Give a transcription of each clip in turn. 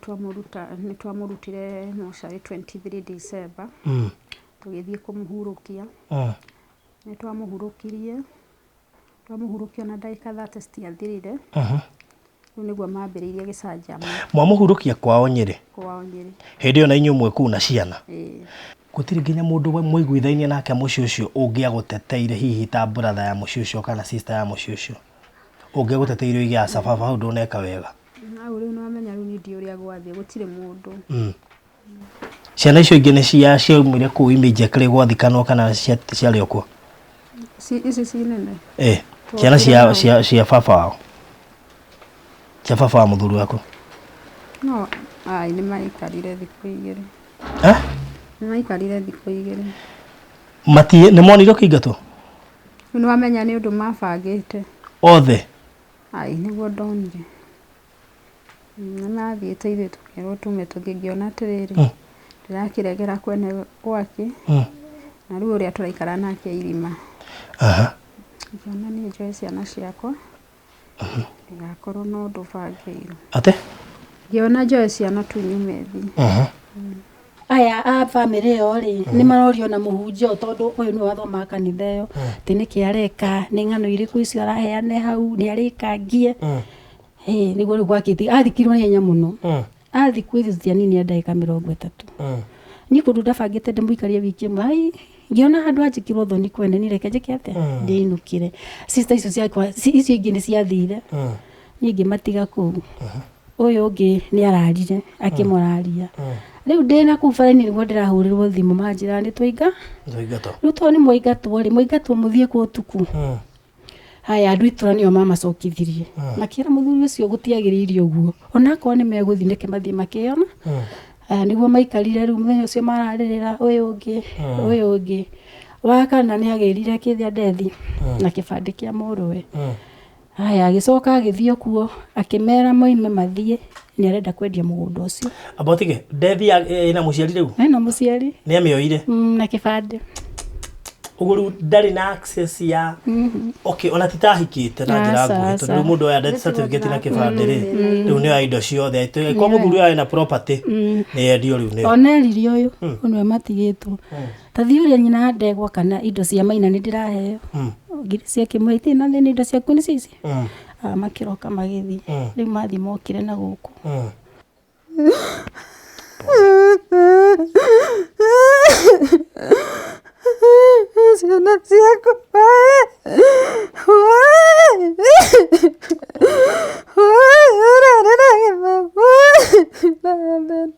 twamũruta nĩ twamũrutire mocarĩ 23 December tũgĩthiĩ kũmũhurũkia. Nĩ twamũhurũkirie, twamũhurũkia ona ndagĩka 30 citiathirire, rĩu nĩguo mambĩrĩirie gĩcanjama. Mwamũhurũkia kwao Nyĩrĩ? Kwao Nyĩrĩ. Hĩndĩ ĩyo na inyuĩ mwĩ kũu na ciana? Ĩĩ. Gũtirĩ nginya mũndũ mwaiguithainie nake mũciĩ ũcio ũngĩagũteteire hihi ta brother ya mũciĩ ũcio kana sister ya mũciĩ ũcio? Ũngĩagũteteire oige aca baba hau ndũneka wega? Hau rĩu nĩwamenya rĩu niĩ ndiũĩ ũrĩa gwathiĩ, gũtirĩ mũndũ. Ciana icio ingĩ nĩ cia ciaumire kũu immediately gwathikanwo kana ciarĩ o kuo? Ici ci nene? Eh, ciana cia cia cia baba wao. Cia baba wa mũthuri waku. No, ai nĩ maikarire thikũ igĩrĩ. Eh? Nĩ maikarire thikũ igĩrĩ. Mati nĩ monire ũkĩingatwo? Rĩu nĩ wamenya nĩ ũndũ mabangĩte. Othe? Ai nĩguo ndonire. Nĩ mathiĩte ithuĩ tũkĩrwo tume tũthiĩ ngĩona atĩrĩrĩ, ndĩrakĩregera kwene gwake, na rĩu ũrĩa tũraikara nake irima. Ngĩona niĩ njoe ciana ciakwa, ndigakorwo na ũndũ bangĩirwo. Atĩ? Ngĩona njoe ciana tu nyume thiĩ. Aya a bamĩrĩ ĩyo rĩ, nĩ marorio na mũhunjia ũyũ tondũ ũyũ nĩwe wathomaga kanitha ĩyo, atĩ nĩkĩ areka, nĩ ng'ano irĩkũ icio araheana hau, nĩ arĩkangie. Ĩĩ nĩguo rĩu gwakĩte, athikirwo na ihenya mũno. Athikwo ithuĩ tũtianinire ndagĩka 30. Niĩ kũndũ ndabangĩte ndĩmũikarie wiki ĩmwe, ai, ngĩona handũ anjĩkĩrwo thoni kwene niĩ reke njĩke atĩa, ndĩinũkĩre. Sister icio ciakwa, icio ingĩ nĩ ciathire, niĩ ngĩmatiga kũu. Ũyũ ũngĩ nĩ ararire, akĩmũraria. Rĩu ndĩna kũu bara-inĩ nĩguo ndĩrahũrĩrwo thimũ manjĩra nĩ twainga. Nĩtwaingatwo. Rĩu tondũ nĩ mwaingatwo rĩ, mwaingatwo mũthiĩ kũ ũtukũ? Haya andũ itũra nĩo mamacokithirie makĩra mũthuri ũcio gũtiagĩrĩire ũguo onakorwo nĩ megũthiĩ nĩke mathiĩ makĩona. Haya nĩguo maikarire rĩu mũthenya ũcio mararĩrĩra ũyũ ũngĩ ũyũ ũngĩ wa kana nĩ agĩrire kĩthĩa ndethi na kĩbandĩ kĩa mũrũwe. Haya agĩcoka agĩthiĩ kuo akĩmera moime mathiĩ nĩ arenda kwendia mũgũnda ũcio. Amba ũtige ndethi ĩna mũciari rĩu? Ena mũciari. Nĩ amĩoire? Na kĩbandĩ. Ũguo rĩu ndarĩ na access ya okay ona ti ta ahikĩte na njĩra Aca, nguhĩ tondũ aca. rĩu mũndũ oya death certificate na kĩbandĩ rĩ rĩu nĩ oya indo ciothe kwa mũthuri ũyũ arĩ na property nĩ yendio rĩu nĩyo. Ona erire ũyũ ũyũ nĩwe matigĩtwo ta thiĩ ũrĩa nyina ndegwa kana indo cia maina nĩ ndĩraheo ngiri ciake mwe itirĩ na thĩna indo ciaku nĩcio ici. Ah, makĩroka magĩthiĩ rĩu mathiĩ mokire na gũkũ. Ciana ciakwa ũrarĩra gĩthomo na mbere.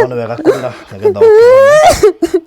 No nĩ wega kũrĩra nĩgetha ũkĩhone.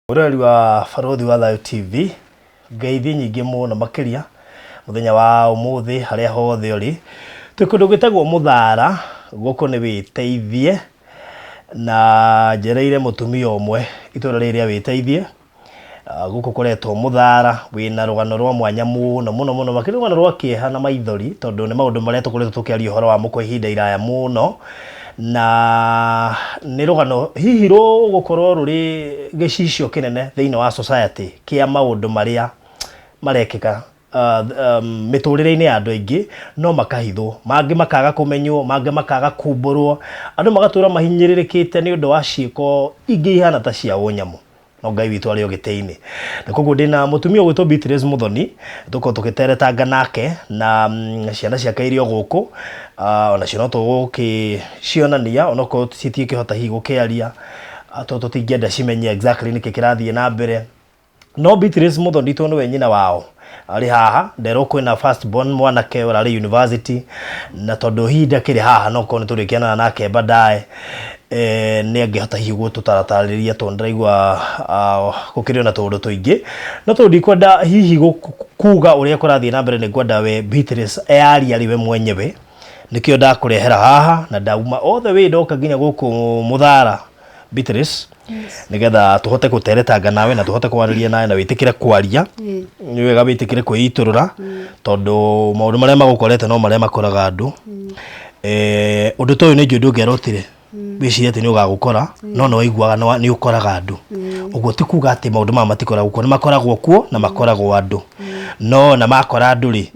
Mwĩroreri wa Barũthi wa Thayũ TV, ngeithi nyingĩ mũno makĩria mũthenya wa ũmũthĩ harĩa hothe ũrĩ. Twĩ kũndũ gwĩtagwo Mũthara, gũkũ nĩ wĩteithie, na njereire mũtumia ũmwe itũra rĩrĩ rĩa wĩteithie. Gũkũ kũretwo Mũthara, wĩna rũgano rwa mwanya mũno mũno mũno makĩria rũgano rwa kĩeha na maithori tondũ nĩ maũndũ marĩa tũkoretwo tũkĩaria ũhoro wamo kwa ihinda iraya mũno, na nĩ rũgano hihi rũgũkorwo rũrĩ gĩcicio kĩnene thĩinĩ wa society kĩa maũndũ marĩa marekĩka mĩtũrĩre-inĩ ya andũ aingĩ no makahithwo, mangĩ makaga kũmenywo, mangĩ makaga kumbũrwo, andũ magatũra mahinyĩrĩrĩkĩte nĩ ũndũ wa ciĩko ingĩ ihana ta cia ũnyamũ. No Ngai witũ arĩ o gĩtĩ-inĩ. Na koguo ndĩna mũtumia ũgwĩtwo Beatrice Muthoni, tũkorwo tũgĩteretanga nake na ciana ciake irĩ o gũkũ, onacio no tũgũgĩcionania onokorwo citingĩhota hihi gũkĩaria, tondũ tũtingĩenda cimenye exactly nĩkĩ kĩrathiĩ na mbere. No Beatrice Muthoni tondũ nĩwe nyina wao arĩ haha, nderwo kwĩna first born mwanake ũrarĩ university, na tondũ hihi ndakĩrĩ haha no korwo nĩ tũrĩkĩonana nake baadaye, nĩ angĩhota hihi gũtũtaratarĩria tondũ ndĩraigua gũkĩrĩ ona tũũndũ tũingĩ. No tondũ ndikwenda hihi kuga ũrĩa kũrathiĩ na mbere nĩ ngwenda we Beatrice eyarie arĩ we mwenyewe, nĩkĩo ndakũrehera haha na ndauma all the way ndoka nginya gũkũ Mũthara Beatrice. Nigetha tuhote guteretanga nawe na tuhote kwariria nawe na witikire kwaria. Ni wega witikire kwiiturura tondu maundu maria magukorete no maria makoraga andu. Undu ta uyu ni njui ndungiarotire wicirie ati ni ugagukora, no ni waiguaga ni ukoraga andu. Uguo ti kuga ati maundu maya matikoragwo kuo, ni makoragwo kuo na makoragwo andu, no na makora andu ri,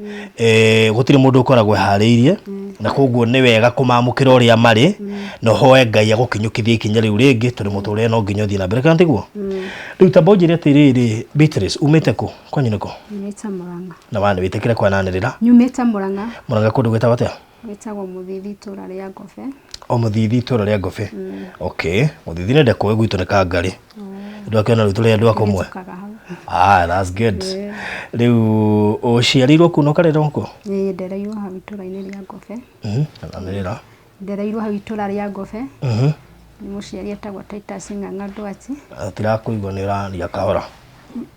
gutiri mundu ukoragwo ehariirie, na koguo ni wega kumamukira uria mari na uhoe Ngai agukinyukithie ikinya riu ringi, tondu muturire no nginya uthie na mbere, kana tiguo? Riu tamba unjire atiriri, Beatrice, umite ku kwanyu nĩ kũ? Nyumĩte Murang'a. Na wani witikire kwananĩrĩra. Nyumĩte Murang'a. Murang'a kũndũ gwĩtagwo atĩa? Gwĩtagwo Mũthithi, itũra rĩa Ngobe. O Mũthithi, itũra rĩa Ngobe. Okay, Mũthithi nĩ ndekũĩ, gwitũ nĩ Kangarĩ. Ndwakĩona rĩu tũrĩ andũ a kũmwe. Hĩtũkaga hau. Ah, that's good. Rĩu ũciarĩirwo kũ na ũkarererwo kũ? Ĩĩ, ndereirwo hau itũra-inĩ rĩa Ngobe. Anĩrĩra. Ndereirwo hau itũra rĩa Ngobe. Nĩ mũciari etagwo Titus Ng'ang'a Ndwachi. Tirakũigua, nĩ ũraria kahora.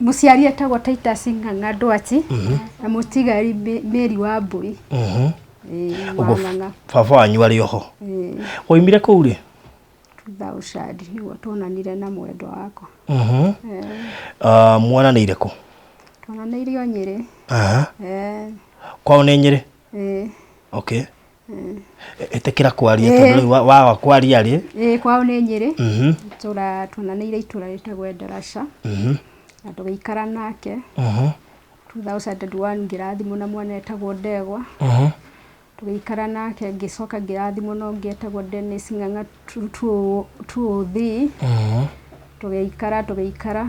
Mũciari etagwo Titus Ng'ang'a Ndwachi na mũtigari Mary wa Mbui. Ĩĩ, wa Ũguo Ng'ang'a. Baba wanyu arĩ oho? Ĩĩ. Waumire kũu rĩ? 2000 nĩguo tuonanire na mwendwa wakwa. Ah, mwananĩire kũ? Tuonanĩire o Nyĩrĩ. Kwao nĩ Nyĩrĩ? Ĩĩ. Okay. Ĩtĩkĩra kwaria tondũ rĩu waga kwaria rĩ. Ĩĩ, kwao nĩ Nyĩrĩ. Itũra tuonanĩire itũra rĩtagwo Endarasha. Na tũgĩikara nake. 2001 ngĩrathimwo na mwana etagwo Ndegwa. Tũgĩikara nake, ngĩcoka ngĩrathimwo na ũngĩ etagwo Dennis Ng'ang'a 203. Tũgĩikara tũgĩikara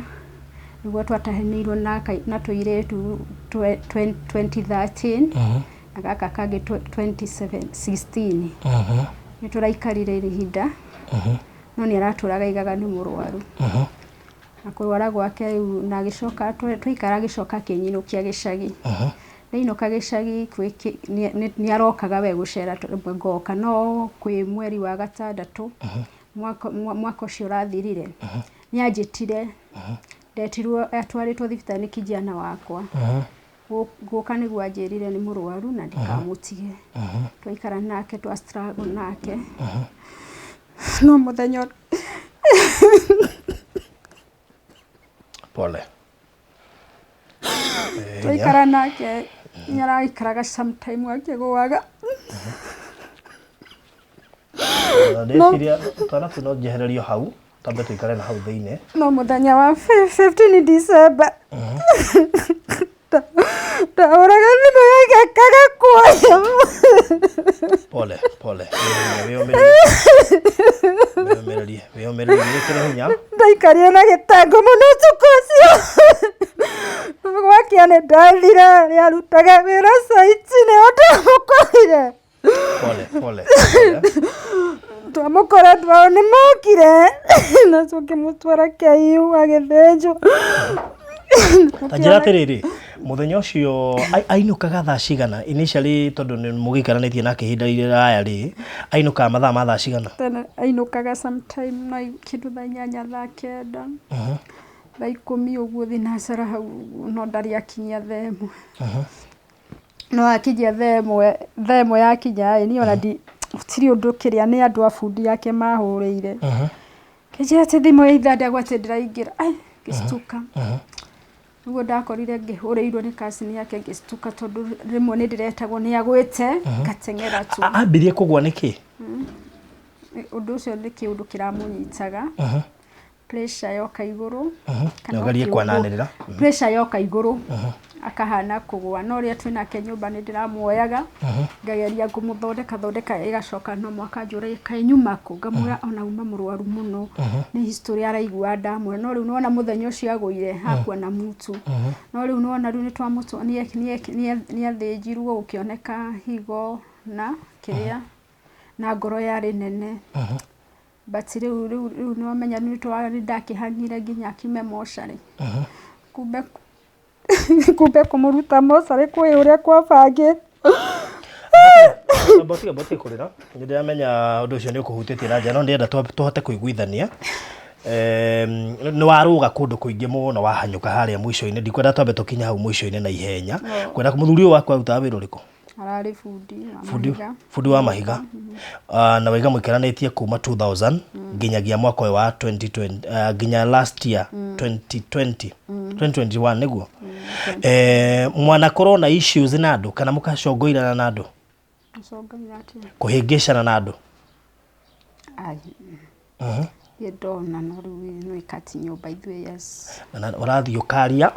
nĩguo twatahanĩirwo na tũirĩtu 2013 na gaka kangĩ 2016. Nĩ tũraikarire ihinda, no nĩ aratũraga aigaga nĩ mũrwaru. Na kũrwara gwake rĩu na agĩcoka twaikara agĩcoka akĩnyinũkia gĩcagi. Ndainũka gĩcagi nĩ arokaga we gũcera rĩmwe ngoka, no kwĩ mweri wa gatandatũ mwaka ũcio ũrathirire nĩ anjĩtire, ndetirwo atwarĩtwo thibitarĩ nĩ kijana wakwa. Gũka nĩguo anjĩrire nĩ mũrwaru na ndikamũtige. Twaikara nake, twa struggle nake. No mũthenya Pole. Twaikara nake nĩ araikaraga sometime akĩgũaga. Ndĩciria twana tu no njehererio hau, twambe tũikare na hau thĩinĩ. No mũthenya wa 15 December ndahũraga thimũ yake akaga kuoya. Pole pole, wĩyũmĩrĩrie, wĩyũmĩrĩrie, wĩyũmĩrĩrie, wĩkĩre hinya. Ndaikarire na gĩtango mũno ũtukũ ũcio. Gwakĩa nĩ ndathire harĩa arutaga wĩra site, nĩho ndamũkorire. Pole pole pole. Twamũkora andũ ao nĩ mokire na tũkĩmũtwara KU agĩthĩnjwo. Ta njĩra atĩrĩrĩ, mũthenya ũcio ainũkaga thaa cigana initially, tondũ nĩ mũgĩikaranĩtie nake ihinda iraya rĩ, ainũkaga mathaa ma thaa cigana? Tene ainũkaga sometime na kĩndũ thaa 8, thaa 9, thaa 10 ũguo, thinacara hau ũguo, no ndarĩ akinyia thaa 1. No akinyia thaa 1, thaa 1 yakinya ĩ, niĩ ona gũtirĩ ũndũ kĩrĩa, nĩ andũ a bundi yake mahũrĩire. Kĩnjĩra atĩ thimũ ĩ ithandagwo atĩ ndĩraingĩra, ai ngĩcituka. Nĩguo ndakorire ngĩhũrĩirwo nĩ cousin yake ngĩcituka, tondũ rĩmwe nĩ ndĩretagwo nĩ agwĩte, ngateng'era tu. Ambirie kũgwa nĩkĩ? Ũndũ ũcio nĩ kĩũndũ kĩramũnyitaga. Pressure yoka igũrũ. Kana Nĩũgerie ũkĩũndũ- kwananĩrĩra. Pressure yoka igũrũ. Akahana kũgũa, no ũrĩa twĩ nake nyũmba nĩ ndĩramuoyaga, ngageria kũmũthondeka thondeka, ĩgacoka no mwaka anjũragia kaĩ nyuma kũ, ngamwĩra ona uma mũrwaru mũno, nĩ history araigua ndamwĩra, no rĩu nĩwona mũthenya ũcio agũire akua na mutu, no rĩu nĩwona rĩu nĩathĩnjirwo gũkĩoneka higo na kĩrĩa na ngoro yarĩ nene. But rĩu rĩu rĩu nĩwamenya nĩndakĩhang'ire nginya akiume mocarĩ. Kumbe Kumbe kũmũruta mocarĩ kwĩ ũrĩa kwabangĩtwo. Mbotige mbotige kũrĩra. Nĩ ndĩramenya ũndũ ũcio nĩ ũkũhutĩtie na njĩra no ndĩrenda tũhote kũiguithania. Nĩ warũga kũndũ kũingĩ mũno wahanyũka harĩa mũico-inĩ ndikwenda twambe tũkinye hau mũico-inĩ na ihenya. Ngwenda mũthuri ũyũ waku arutaga wĩra ũrĩkũ? Ararĩ bundi wa Bundi, mahiga. bundi wa mahiga. Na waiga mũikaranĩtie kuma 2000 nginyagia mwaka ũyũ wa 2020, nginya last year 2020 2021 nĩguo. Mwanakorwo na issues na andũ kana mũkacongoirana na andũ? Gũcongoira atĩa? Kũhĩngĩcana na andũ? Ai. Niĩ ndona no rĩu no ikati nyũmba ithuĩ yes. Na ũrathiĩ ũkaria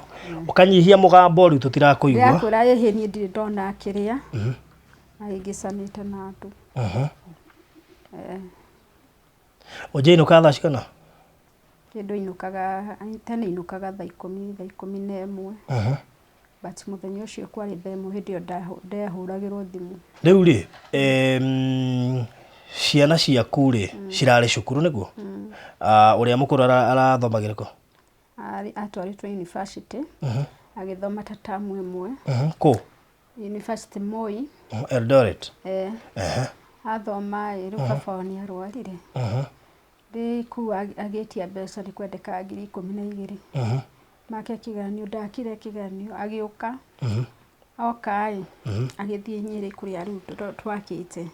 ũkanyihia mũgambo rĩu tũtirakũigua. Ndĩrakwĩra ĩhĩ niĩ ndirĩ ndona kĩrĩa ahĩngĩcanĩte na andũ. Ũnjĩinũkaga thaa cigana? Kĩndũ inũkaga tene inũkaga thaa ikũmi, thaa 11. But mũthenya ũcio kwarĩ thaa 1 hĩndĩ ĩyo ndehũragĩrwo thimũ. Rĩu rĩ, ciana ciaku rĩ, cirarĩ cukuru nĩguo? Ũrĩa mũkũrũ arathomagĩra kũ? Atwarĩtwo university, agĩthoma ta tamu ĩmwe. Kũ? University Moi. Eldoret. Athoma ĩ, rĩu baba wao nĩ arwarire. Ndĩ kũu agĩtia mbeca nĩ kwendekaga 12,000. Make kĩgeranio ndakire kĩgeranio agĩũka. Oka ĩ, agĩthiĩ Nyĩrĩ kũrĩa rĩu twakĩte.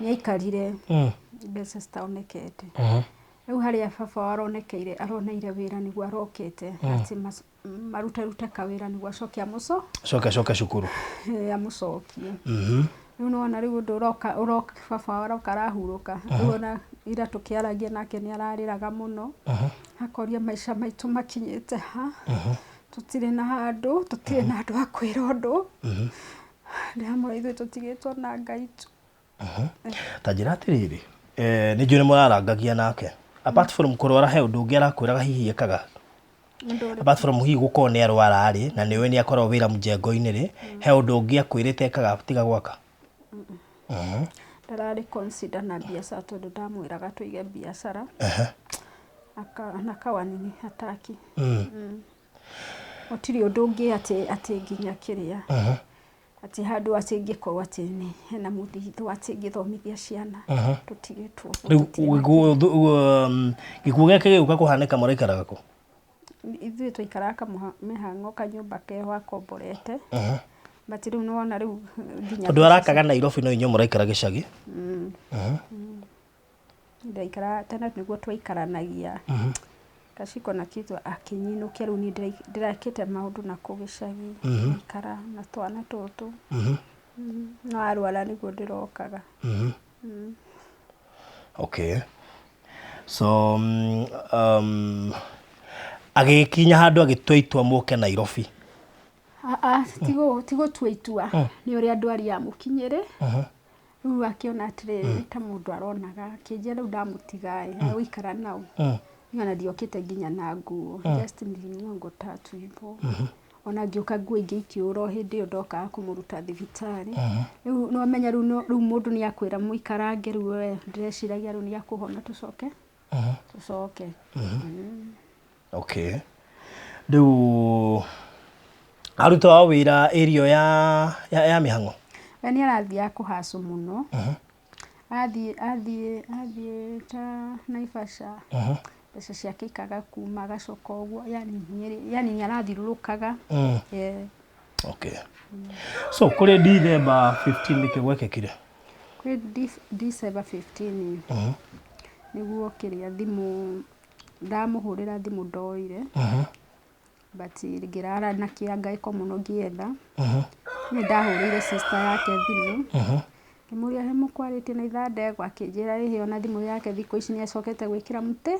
Nĩ aikarire mbeca citaonekete. Rĩu harĩa baba wao aronekeire aroneire wĩra nĩguo arokete atĩ marutarute kawĩra nĩguo acoke Acoke acoke cukuru. Amũcokie. Rĩu nĩwona rĩu ũndũ ũroka ũroka baba wao aroka arahurũka. Rĩu ona ira tũkĩaragia nake nĩ ararĩraga mũno. Akoria maica maitũ makinyĩte ha. Tũtirĩ na handũ, tũtirĩ na andũ a kwĩra ũndũ. Ndĩramwĩra ithuĩ tũtigĩtwo na Ngai tu. Ta njĩra atĩrĩrĩ, nĩ njũĩ nĩ mũrarangagia nake. Apart from kũrwara he ũndũ ũngĩ arakwĩraga hihi ekaga? Apart from hihi gũkorwo nĩ arwara rĩ, na nĩ ũĩ nĩ akoragwo wĩra mjengo-inĩ rĩ, he ũndũ ũngĩ akwĩrĩte ekaga tiga gwaka? Ndararĩ consider na biacara tondũ ndamwĩraga tũige biacara. Nakawa nini hataki. Gũtirĩ ũndũ ũngĩ atĩ atĩ nginya kĩrĩa. Atĩ handũ atĩ ingĩkorwo atĩ nĩ hena mũthithũ atĩ ingĩthomithia ciana. Tũtigĩtwo. Rĩu gĩkuũ gĩake gĩgũka kũhanĩka mũraikaraga kũ? Ithuĩ twaikaraga kamĩhang'o kanyũmba keho akomborete. But rĩu nĩwona rĩu nginya Tondũ arakaga Nairobi no inyuĩ mũraikara gĩcagi. Ndaikaraga tene nĩguo twaikaranagia. Kashiko na kitu akĩnyinũkia rĩu niĩ ndĩrekĩte maũndũ na kũu gĩcagi. Ngaikara na twana tũtũ. No arwara nĩguo ndĩrokaga. Okay. So agĩkinya handũ agĩtua itua mũke Nairobi. Ti gũtua itua nĩ ũrĩa ndwari yamũkinyĩre. Rĩu akĩona atĩrĩrĩ ta mũndũ aronaga akĩnjĩra rĩu ndamũtiga ĩ agũikara nao. Niĩ ona ndiokĩte nginya na nguo just nilinunua nguo tatu hivyo. Ona ngĩũka nguo ingĩ ikĩũra o hĩndĩ ĩyo ndokaga kũmũruta thibitarĩ. Rĩu nĩwamenya rĩu rĩu mũndũ nĩ akwĩra mũikarange rĩu we ndĩreciragia rĩu nĩ akũhona tũcoke tũcoke. Okay. Rĩu arutaga wĩra area ya mĩhang'o? We nĩ arathiaga kũhacũ mũno. Athiĩ ta Naivasha mbeca ciake ikaga kuma agacoka ũguo yani yani nĩ arathiũrũrũkaga. Okay. So kũrĩ December 15 nĩkĩ gwekĩkire? Kwĩ December 15 nĩguo kĩrĩa thimũ ndamũhũrĩra thimũ ndoire. But ngĩrara na kĩangaĩko mũno ngĩetha. Nĩ ndahũrĩire sister yake thimũ. Ngĩmũria he mũkwarĩtie na ithandegwa akĩnjĩra ĩhĩ ona thimũ yake thikũ ici nĩ acokete gwĩkĩra mũtĩ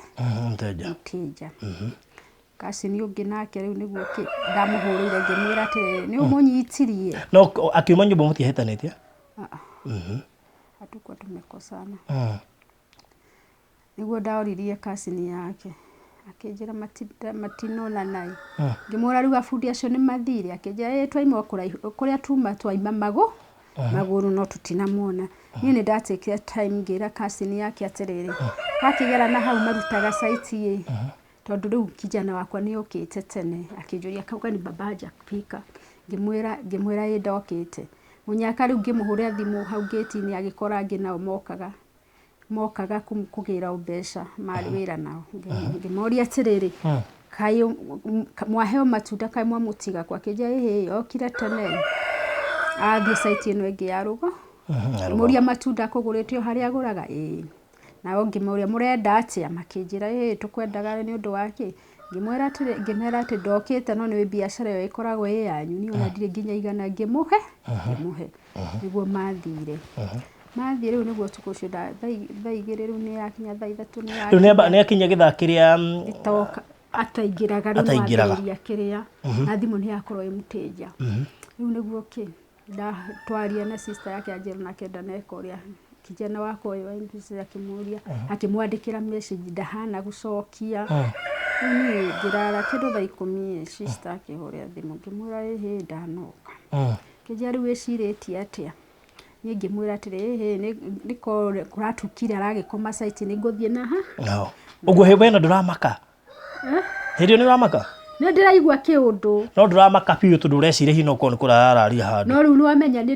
Mteja. Mteja. Cousin ũngĩ nake rĩu nĩguo kĩ ndamũhũrĩire ngĩmwĩra atĩrĩrĩ nĩ ũmũnyitirie. No akiuma nyũmba mũtiahĩtanĩtie? Ah, ah. Hatukuwa tumekosana. Nĩguo ndaoririe cousin yake akĩnjĩra matinona naĩ. Ngĩmwĩra rĩu abundi acio nĩ mathire, akĩnjĩra ĩĩ twaima o kũraihu kũrĩa tuma twaima magũrũ no tũtinamona. Niĩ nĩ ndatekire time ngĩra cousin yake atĩrĩrĩ, wakĩgera na hau marutaga site ĩ, tondũ rĩu kijana wakwa nĩ okĩte tene, akĩnjũria kwani baba hajafika? Ngĩmwĩra ngĩmwĩra ĩĩ ndokĩte. Mũnyaka rĩu ngĩmũhũrĩra thimũ hau ngĩti-inĩ agĩkora angĩ nao mokaga mokaga kũgĩra o mbeca marĩ wĩra nao. Ngĩmoria atĩrĩrĩ, kaĩ mwaheo matunda kaĩ mwamũtiga kũ? Akĩnjĩra ĩhĩ okire tene athiĩ site ĩno ĩngĩ ya rũgo. Ngĩmũria matunda akũgũrĩte o harĩa agũraga? Ĩĩ. Nao ngĩmoria mũrenda atĩa? Makĩnjĩra ĩĩ tũkwendaga nĩ ũndũ wa kĩ? Ngĩmwĩra atĩrĩ, ngĩmera atĩ ndokĩte no nĩ biacara ĩyo ĩkoragwo ĩ yanyu, niĩ ona ndirĩ nginya igana ngĩmũhe, ngĩmũhe. Nĩguo mathire. Mathiĩ rĩu nĩguo ũtukũ ũcio thaa 2 rĩu nĩ yakinya thaa 3 nĩ Rĩu yakinya. Nĩ akinya gĩthaa kĩrĩa Itoka ataingĩraga rĩu Ataingĩraga. nĩwambĩrĩria kĩrĩa na thimũ nĩ yakorwo ĩ mũtĩnja. Rĩu nĩguo kĩ twaria na sister yake anjĩra nake ndaneka ũrĩa kijana wakwa ũyũ wa university akĩmũria akĩmwandĩkĩra message ndahana gũcokia. Rĩu niĩ ngĩrara kĩndũ thaa 10 sister akĩhũrĩra thimũ ngĩmwĩra ĩhĩ ndanoka. Akĩnjĩra rĩu wĩcirĩtie atĩa? Niĩ ngĩmwĩra atĩrĩ ĩhĩ nĩ kũratukire aragĩkoma site nĩ ngũthiĩ na ha. Nao. Ũguo we na ndũramaka? Hĩndĩ ĩyo nĩ ũramaka? Nĩ ndĩraigua kĩũndũ. No ndũramaka biũ tondũ ũreciria hihi no ũkorwo nĩ kũrararia handũ. No rĩu nĩwamenya nĩ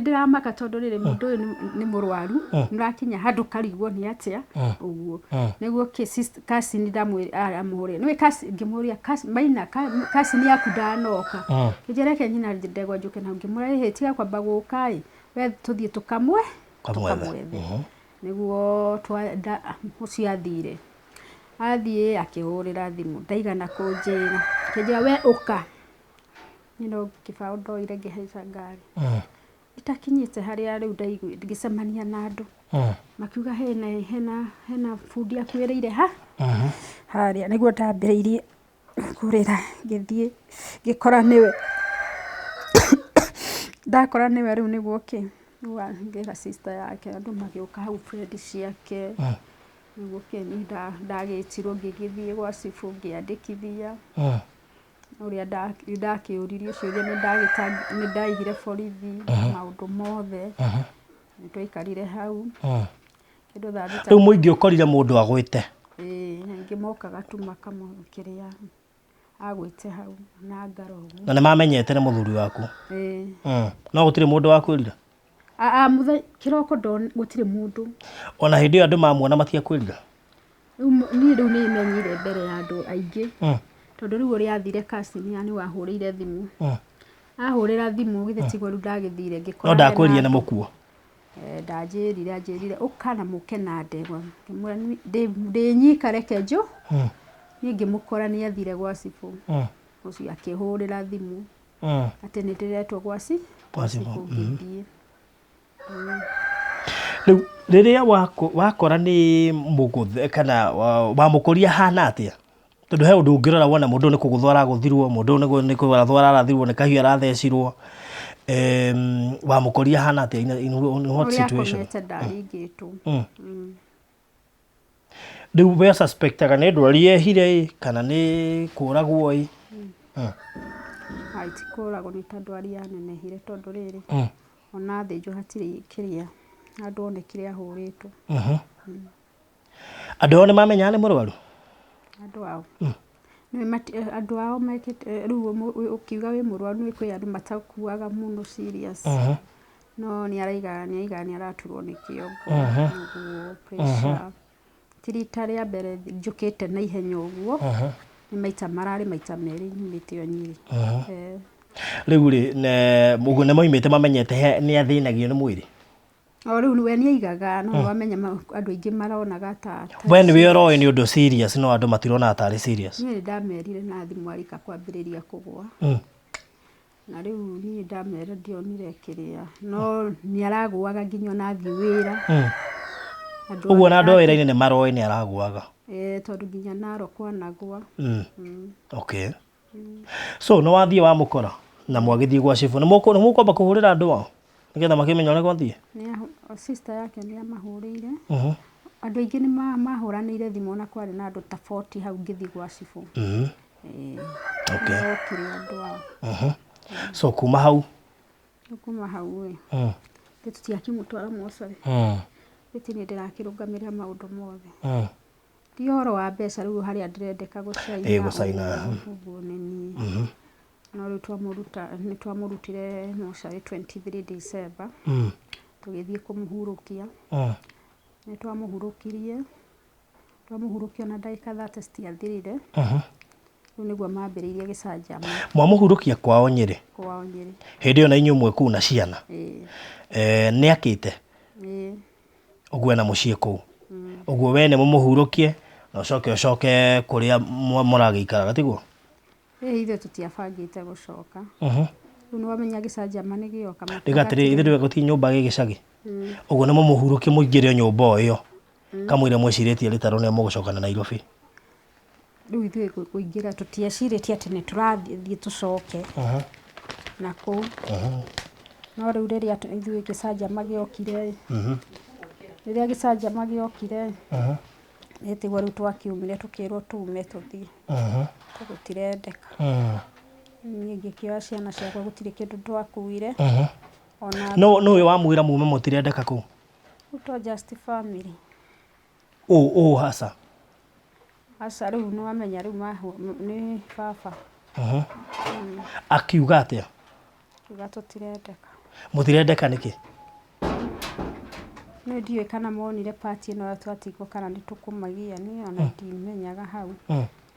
ndĩramaka tondũ rĩrĩ mũndũ ũyũ nĩ mũrwaru, nĩ ũrakinya handũ ũkarigwo nĩ atĩa ũguo. Nĩguo cousin ndamũhũrĩra, nĩũĩ cousin ngĩmũria Maina cousin yaku ndanoka. Akĩnjĩra reke nyina ndegwa njũke nao, ngĩmwĩra ĩhĩ tiga kwamba gũka ĩ, we tũthiĩ tũkamwethe. Nĩguo ũcio athire. Athiĩ akĩhũrĩra thimũ ndaigana kũnjĩra, akĩnjĩra we ũka. Niĩ no kĩbaũ ndoire ngĩhaica ngari. Itakinyĩte harĩa rĩu ngĩcemania na andũ. Makiuga hena hena hena bundi akuĩrĩire ha harĩa nĩguo ndambĩrĩirie kũrĩra ngĩthiĩ ngĩkora nĩwe. Ndakora nĩwe rĩu nĩguo kĩ, ngĩra sister yake andũ magĩũka hau friend ciake. Nĩguo kĩ niĩ ndagĩtirwo ngĩgĩthiĩ gwa cibũ ngĩandĩkithia. Ũrĩa ndakĩũririo ciũria nĩ ndaigire borithi maũndũ mothe. Nĩ twaikarire hau kĩndũ thaa 6. Rĩu mũingĩ ũkorire mũndũ agwĩte? Ĩĩ, aingĩ mokaga tu makamũkĩrĩa agwĩte hau na ngaro ũguo. Na nĩ mamenyete nĩ mũthuri waku? Ĩĩ. No gũtirĩ mũndũ wakwĩrire? Kĩroko gũtirĩ mũndũ. Ona hĩndĩ ĩyo andũ mamuona matiakwĩrire? Rĩu niĩ rĩu nĩ menyire mbere ya andũ aingĩ. Tondũ rĩu ũrĩa athire cousin nĩ wahũrĩire thimũ. Ahũrĩra thimũ githĩ tiguo rĩu ndagĩthire ngĩkora. No ndakwĩrire nĩ mũkuo? Ndanjĩrire anjĩrire ũka na mũke na ndegwa. Ngĩmwĩra ndĩ nyika reke njũ. Niĩ ngĩmũkora nĩ athire gwa cibũ. Ũcio akĩhũrĩra thimũ. Atĩ nĩ ndĩretwo gwa cibũ ngĩthiĩ. Rĩu rĩrĩa wakora nĩ mũgũthe kana wamũkoria hana atĩa? Tondũ he ũndũ ũngĩrora wone mũndũ nĩ kũgũthwo aragũthirwo, mũndũ nĩ kũrathwo ararathirwo, nĩ kahiũ arathecirwo. Wamũkoria hana atĩa in what situation? Ũrĩa akomete ndaringĩtwo. Rĩu we suspectaga nĩ ndwari yehire ĩ kana nĩ kũragwo ĩ? Ai ti kũragwo nĩ ta ndwari yanenehire tondũ rĩrĩ ona athĩnjwo hatirĩ kĩrĩa handũ onekire ahũrĩtwo. Andũ ao nĩ mamenyaga nĩ mũrwaru? Andũ ao? Andũ ao mekĩte rĩu ũkiuga wĩ mũrwaru nĩ kwĩ andũ matakuaga mũno serious. No nĩ araiga nĩ araturwo nĩ kĩongo ũguo pressure. Ti rita rĩa mbere njũkĩte na ihenya ũguo, nĩ maita mararĩ maita merĩ nyumĩte o Nyĩrĩ. Rĩu rĩ, ũguo nĩ moimĩte mamenyete nĩ athĩnagio nĩ mwĩrĩ? O rĩu we nĩ aigaga no nĩwamenya andũ aingĩ maronaga ta We nĩwe ũroĩ nĩ ũndũ serious no andũ matirona tarĩ serious. Niĩ nĩ ndamerire na thimũ arĩka kwambĩrĩria kũgũa. Na rĩu niĩ ndamera ndionire kĩrĩa no nĩ aragũaga nginya ona athiĩ wĩra. Ũguo ona andũ a wĩra-inĩ nĩ maroĩ nĩ aragũaga. Eh, tondũ nginya Narok kwanagwa. Okay. So nĩ wathiĩ wamũkora na mwagĩthiĩ gwa cibũ. Nĩ mũkwamba kũhũrĩra andũ ao nĩgetha makĩmenye ũrĩa gwathiĩ? Sister yake nĩ amahũrĩire. Andũ aingĩ nĩ mahũranĩire thimũ na kwarĩ na andũ ta 40 hau ngĩthiĩ gwa cibũ. Ĩĩ. Okay. Nĩmokire andũ ao. So kuma hau? Rĩu kuma hau ĩ, ithuĩ tũtiakĩmũtwara mocarĩ. Ĩtĩ niĩ ndĩrakĩrũgamĩrĩra maũndũ mothe. Ti ũhoro wa mbeca rĩu harĩa ndĩrendeka gũcaina. Ĩĩ, gũcaina. Ũguo nĩ niĩ. No rĩu twamũruta, nĩ twamũrutire mocarĩ 23 December. Tũgĩthiĩ kũmũhurũkia. Nĩ twamũhurũkirie, twamũhurũkia ona ndagĩka 30 citiathirire. Rĩu nĩguo mambĩrĩirie gĩcanjama. Mwamũhurũkia kwao Nyĩrĩ? Kwao Nyĩrĩ. Hĩndĩ ĩyo na inyuĩ mwĩ kũu na ciana? Ĩĩ. Nĩ akĩte? Ĩĩ. Ũguo ena mũciĩ kũu? Ũguo we nĩ mũmũhurũkie na ũcoke ũcoke kũrĩa mũragĩikaraga tiguo? Ĩĩ ithuĩ tũtiabangĩte gũcoka. Rĩu nĩ wamenya gĩcanjama nĩ gĩoka. Ndiga atĩrĩrĩ, ithuĩ gũtirĩ nyũmba gĩ gĩcagi? Ũguo nĩ mũmũhurũkie mũingĩre nyũmba o ĩyo kamũira mwĩcirĩtie rĩtarũ nĩ mũgũcoka na Nairobi? Rĩu ithuĩ kũingĩra tũtiecirĩtie atĩ nĩ tũrathiĩ tũcoke na kũu. No rĩu rĩrĩa ithuĩ gĩcanjama gĩokire, rĩrĩa gĩcanjama gĩokire, nĩ tiguo rĩu twakiumire tũkĩrwo tume tũthiĩ. Tũtirendeka. Niĩ ngĩkĩoya ciana ciakwa gũtirĩ kĩndũ twakuire. Ona No no ũyũ wamwĩra mume mũtirendeka kũu? Rĩu to just family. Ũ ũ hasa? Aca rĩu nĩ wamenya rĩu nĩ baba. Akiuga atĩa? Akiuga tũtirendeka. Mũtirendeka nĩkĩ? Niĩ ndiũĩ kana monire part ĩno twatigwo kana nĩ tũkũmagia, niĩ ona ndimenyaga hau.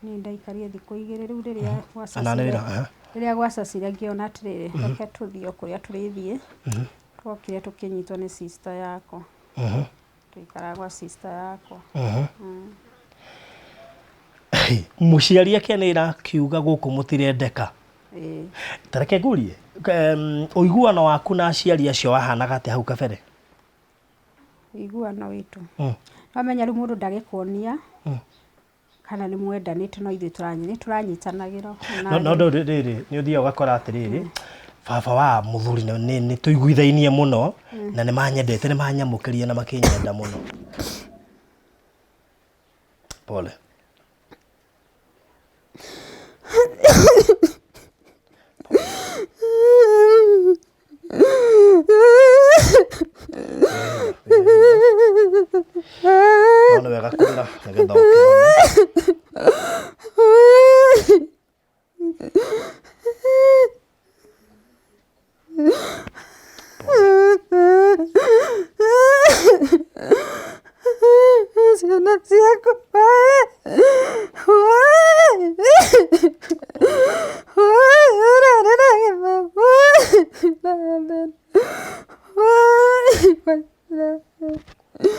Niĩ ndaikarire thikũ igĩrĩ rĩu rĩrĩa gwacacire. Rĩrĩa gwacacire ngĩona atĩrĩrĩ, reke tũthiĩ o kũrĩa tũrĩthiĩ. Twokire tũkĩnyitwo nĩ sister yakwa. Tũikaraga gwa sister yakwa. Mũciari akĩanĩrĩra akiuga gũkũ mũtirendeka. Ta reke ngũrie, ũiguano waku na aciari acio wahanaga atĩa hau kabere? Ũiguano witũ? Wamenya rĩu mũndũ ndagĩkuonia kana nĩ mwendanĩte, no ithuĩ nĩ tũranyitanagĩra. No rĩrĩ, nĩ ũthiaga ũgakora atĩrĩrĩ, baba wa mũthuri nĩ tũiguithainie mũno na nĩ manyendete, nĩ manyamũkĩrire na makĩnyenda mũno. Pole. No nĩ wega kũrĩra nĩgetha ũkĩhone. Ciana ciakwa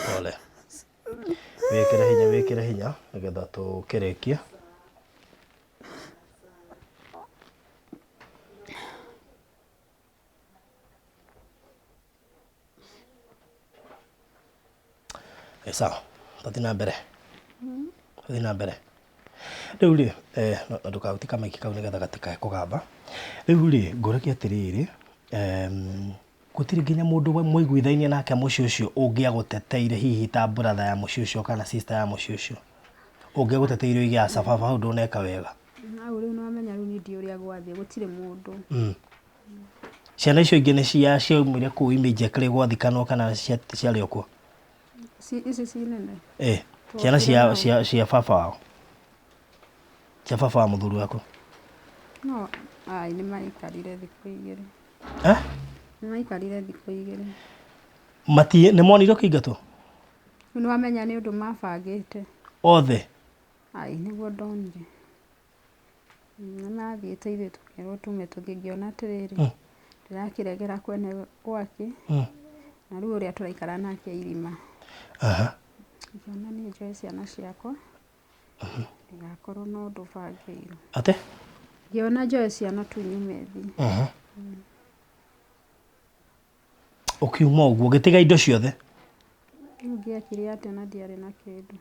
Pole. Wĩkĩre hinya, wĩkĩre hinya nĩgetha tũkĩrĩkie. Ĩ sawa, tũthiĩ na mbere. Tũthiĩ na mbere. Rĩu rĩ, ndũkahutie kamaiki kau nĩgetha gatikae kũgamba. Rĩu rĩ, ngũragia atĩrĩrĩ, gũtirĩ nginya mũndũ mwaiguithainie nake mũciĩ ũcio ũngĩagũteteire hihi ta brother ya mũciĩ ũcio kana sister ya mũciĩ ũcio? Ũngĩagũteteire oige aca baba hau ndũneka wega. Hau rĩu nĩwamenya rĩu niĩ ndiũĩ ũrĩa gwathiĩ, gũtirĩ mũndũ. Ciana icio ingĩ nĩ ciaumire kũu immediately gwathikanwo kana ciarĩ o kuo? Ici ci nene? Ĩ, ciana cia baba wao. Cia baba wa mũthuri waku. No, ai nĩ maikarire thikũ igĩrĩ. Nĩ maikarire thikũ igĩrĩ. Mati, nĩ monire ũkĩingatwo? Rĩu nĩ wamenya nĩ ũndũ mabangĩte. Othe? Ai, nĩguo ndonire. Nĩ mathiĩte ithuĩ tũkĩrwo tume tũthiĩ, ngĩona atĩrĩrĩ, ndĩrakĩregera kwene gwake, na rĩu ũrĩa tũraikara nake irima. Ngĩona niĩ njoe ciana ciakwa, ndigakorwo na ũndũ bangĩirwo. Atĩ? Ngĩona njoe ciana tu nyume thiĩ. Ũkiuma ũguo, ũgĩtiga indo ciothe? Rĩu ngĩekire atĩa na ndiarĩ na kĩndũ.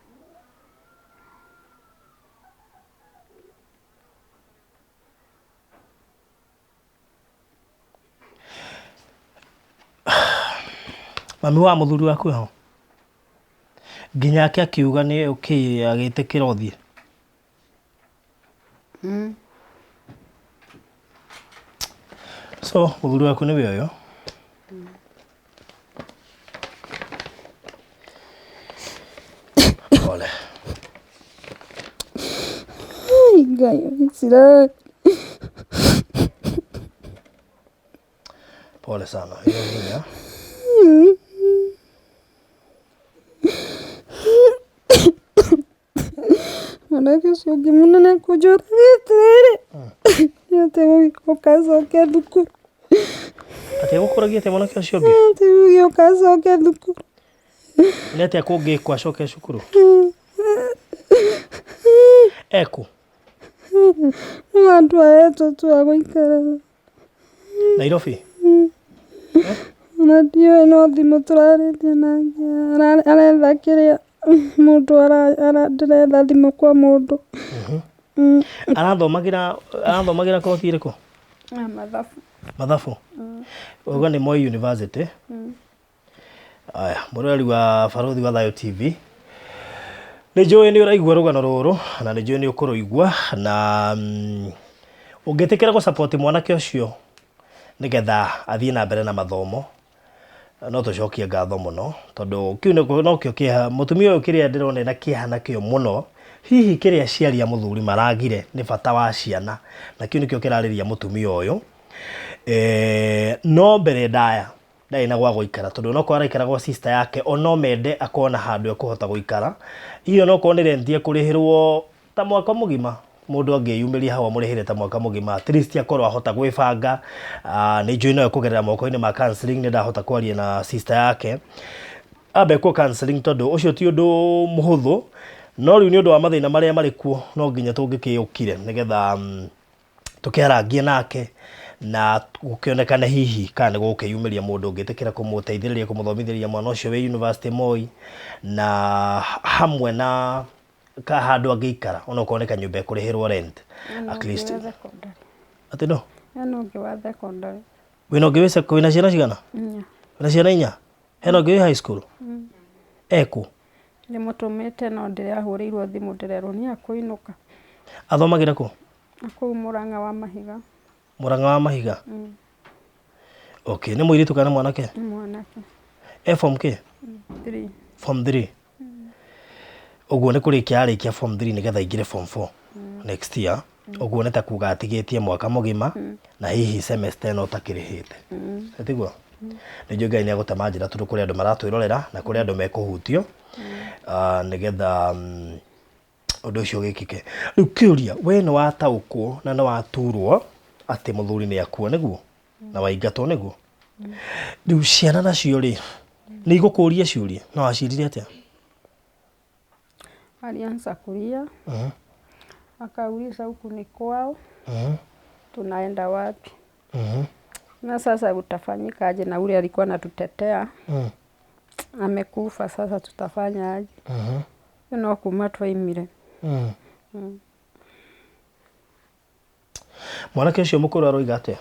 Mami wa mũthuri waku eho? Nginya ake akiuga nĩ okay agĩtĩkĩra ũthiĩ? So mũthuri waku nĩwe ũyũ? Pole. Ai, Ngai wa Isiraeli. Pole sana. Hiyo hinya. Mwanake ũcio ũngĩ mũnene kũnjũragĩte rĩ nĩ atĩ ũgacoke thukuru. Atĩ gũkũragia atĩa mwanake ũcio ũngĩ? Atĩ ũgacoke thukuru. Nĩ atĩa kũngĩkwo acoke cukuru? Ekũ? No handũ ahetwo tu ha gũikara. Nairobi? Na ndiũĩ no thimũ tũrarĩtie nake aretha kĩrĩa mũndũ ndĩretha thimũ kwa mũndũ. Arathomagĩra arathomagĩra kothi ĩrĩkũ? Ah, mathabu. Mathabu? Ũguo nĩ Moi University. Aya, mũroreri wa Barũthi wa Thayũ TV, nĩ njũĩ nĩ ũraigua rũgano rũrũ na nĩ njũĩ nĩ ũkũrũigua na ũngĩtĩkĩra gũ support mwanake ũcio nĩgetha athiĩ na mbere na mathomo no tũcokie ngatho mũno tondũ kĩu nokĩo kĩeha mũtumia ũyũ kĩrĩa ndĩrona ena kĩeha nakĩo mũno hihi kĩrĩa aciari a mũthuri maragire nĩ bata wa ciana na kĩu nĩkĩo kĩrarĩria mũtumia ũyũ. No mbere ndaya ndarĩ na gwa gũikara tondũ onokorwo araikara gwa sister yake o no mende akorwo na handũ ekũhota gũikara hihi onokorwo nĩ rent ekũrĩhĩrwo ta mwaka mũgima mũndũ angĩyumĩria hau amũrĩhĩre ta mwaka mũgima at least akorwo ahota gwĩbanga. Nĩ njũĩ no ekũgerera moko-inĩ ma counseling nĩ ndahota kwaria na sister yake ambe ekwo counseling tondũ ũcio ti ũndũ mũhũthũ no rĩu nĩ ũndũ wa mathĩna marĩa marĩ kuo no nginya tũngĩkĩũkire nĩgetha tũkĩarangie nake na gũkĩonekane hihi kana nĩ gũgũkĩyumĩria mũndũ ũngĩtĩkĩra kũmũteithĩrĩria kũmũthomithĩria mwana ũcio wĩ university Moi na hamwe na ka handũ angĩikara onokorwo nĩ kanyũmba ekũrĩhĩrwo rent at least. Atĩ no? Hena ũngĩ wa thekondarĩ. Wĩna ũngĩ wĩ wĩna ciana cigana? Inya. Wĩna ciana inya? Hena ũngĩ wĩ high school? Ekũ? Ndĩmũtũmĩte no ndĩrahũrĩirwo thimũ ndĩrerwo nĩ akũinũka. Athomagĩra kũ? Kũu Mũrang'a wa Mahiga. Mũrang'a wa Mahiga? Mm. Okay, nĩ mũirĩtu kana mwanake? Nĩ mwanake. E form kĩ? 3. Form 3. Ũguo nĩ kũrĩkia arĩkia form 3 nĩgetha aingĩre form 4 next year. Ũguo nĩ ta kuga atigĩtie mwaka mũgima na hihi semester ĩno ũtakĩrĩhĩte. Tiguo? Nĩ njũĩ Ngai nĩ egũtema njĩra tondũ kũrĩ andũ maratwĩrorera na kũrĩ andũ mekũhutio nĩgetha ũndũ ũcio wĩkĩke. Rĩu kĩũria, we nĩ wataũkwo na nĩ waturwo atĩ mũthuri nĩ akua nĩguo? Na waingatwo nĩguo? Rĩu ciana nacio rĩ, nĩ igũkũria ciũria? Na waciĩrire atĩa? Alianza kulia akauliza huku ni kwao tunaenda wapi? Na sasa utafanyika aje na ule alikuwa anatutetea amekufa, sasa tutafanya aje? No kuma twaimire. Mwanake ũcio mũkũrũ aroiga atĩa?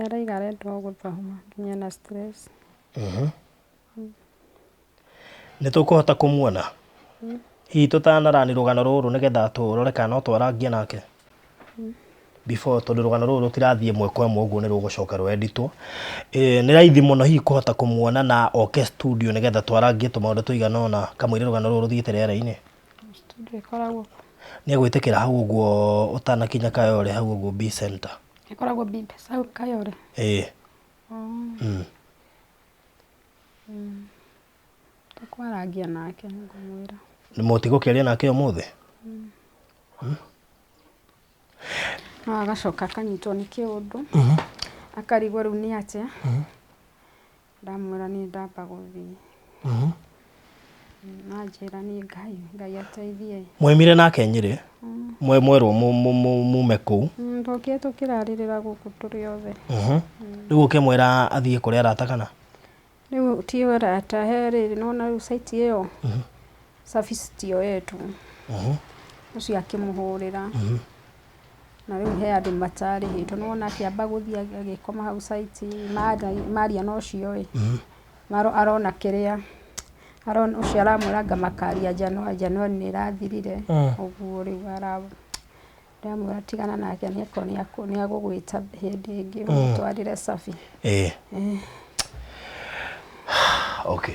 Araiga arenda o gũthoma nginya na stress. Nĩ tũkũhota kũmuona hihi tũtanarani rũgano rũrũ nĩgetha tũrore kana no twarangie nake before tondũ rũgano rũrũ rũtirathiĩ ĩmwe kwa ĩmwe ũguo nĩ rũgũcoka rũenditwo. Nĩ raithi mũno hihi kũhota kũmuona na oke studio nĩgetha twarangie tũmaũndũ tũigana ũna kamũira rũgano rũrũ rũthiĩte rĩera-inĩ. Studio ĩkoragwo kũ? Nĩ egwĩtĩkĩra hau ũguo ũtanakinya Kayole hau ũguo B Center. Ĩkoragwo B hau Kayole? Ĩĩ. Tũkwarangia nake ngũmwĩra. Mũtigũkĩaria nake ũmũthĩ? No agacoka akanyitwo nĩ kĩũndũ akarigwo rĩu nĩ atĩa. Ndamwĩra niĩ ndamba gũthiĩ. Anjĩra niĩ Ngai, Ngai ateithie. Mwaumire nake Nyĩrĩ mwerwo mume kũu? Twokire tũkĩrarĩrĩra gũkũ tũrĩ othe. Rĩu ũkĩmwĩra athiĩ kũrĩ arata kana? Rĩu ti arata he rĩrĩ nĩwona rĩu site ĩyo service tiyo yetu. Ũcio akĩmũhũrĩra. Na rĩu he andũ matarĩhĩtwo nĩwona akĩamba gũthiĩ agĩkoma hau site maria na ũcio ĩ. Maro arona kĩrĩa arona ũcio aramwĩra anga makaria January, January nĩ ĩrathirire ũguo rĩu ara ndamwĩra tigana nake nĩakorwo nĩ agũgwĩta hĩndĩ ĩngĩ ũmũtwarĩre cabi. Ĩĩ. Okay.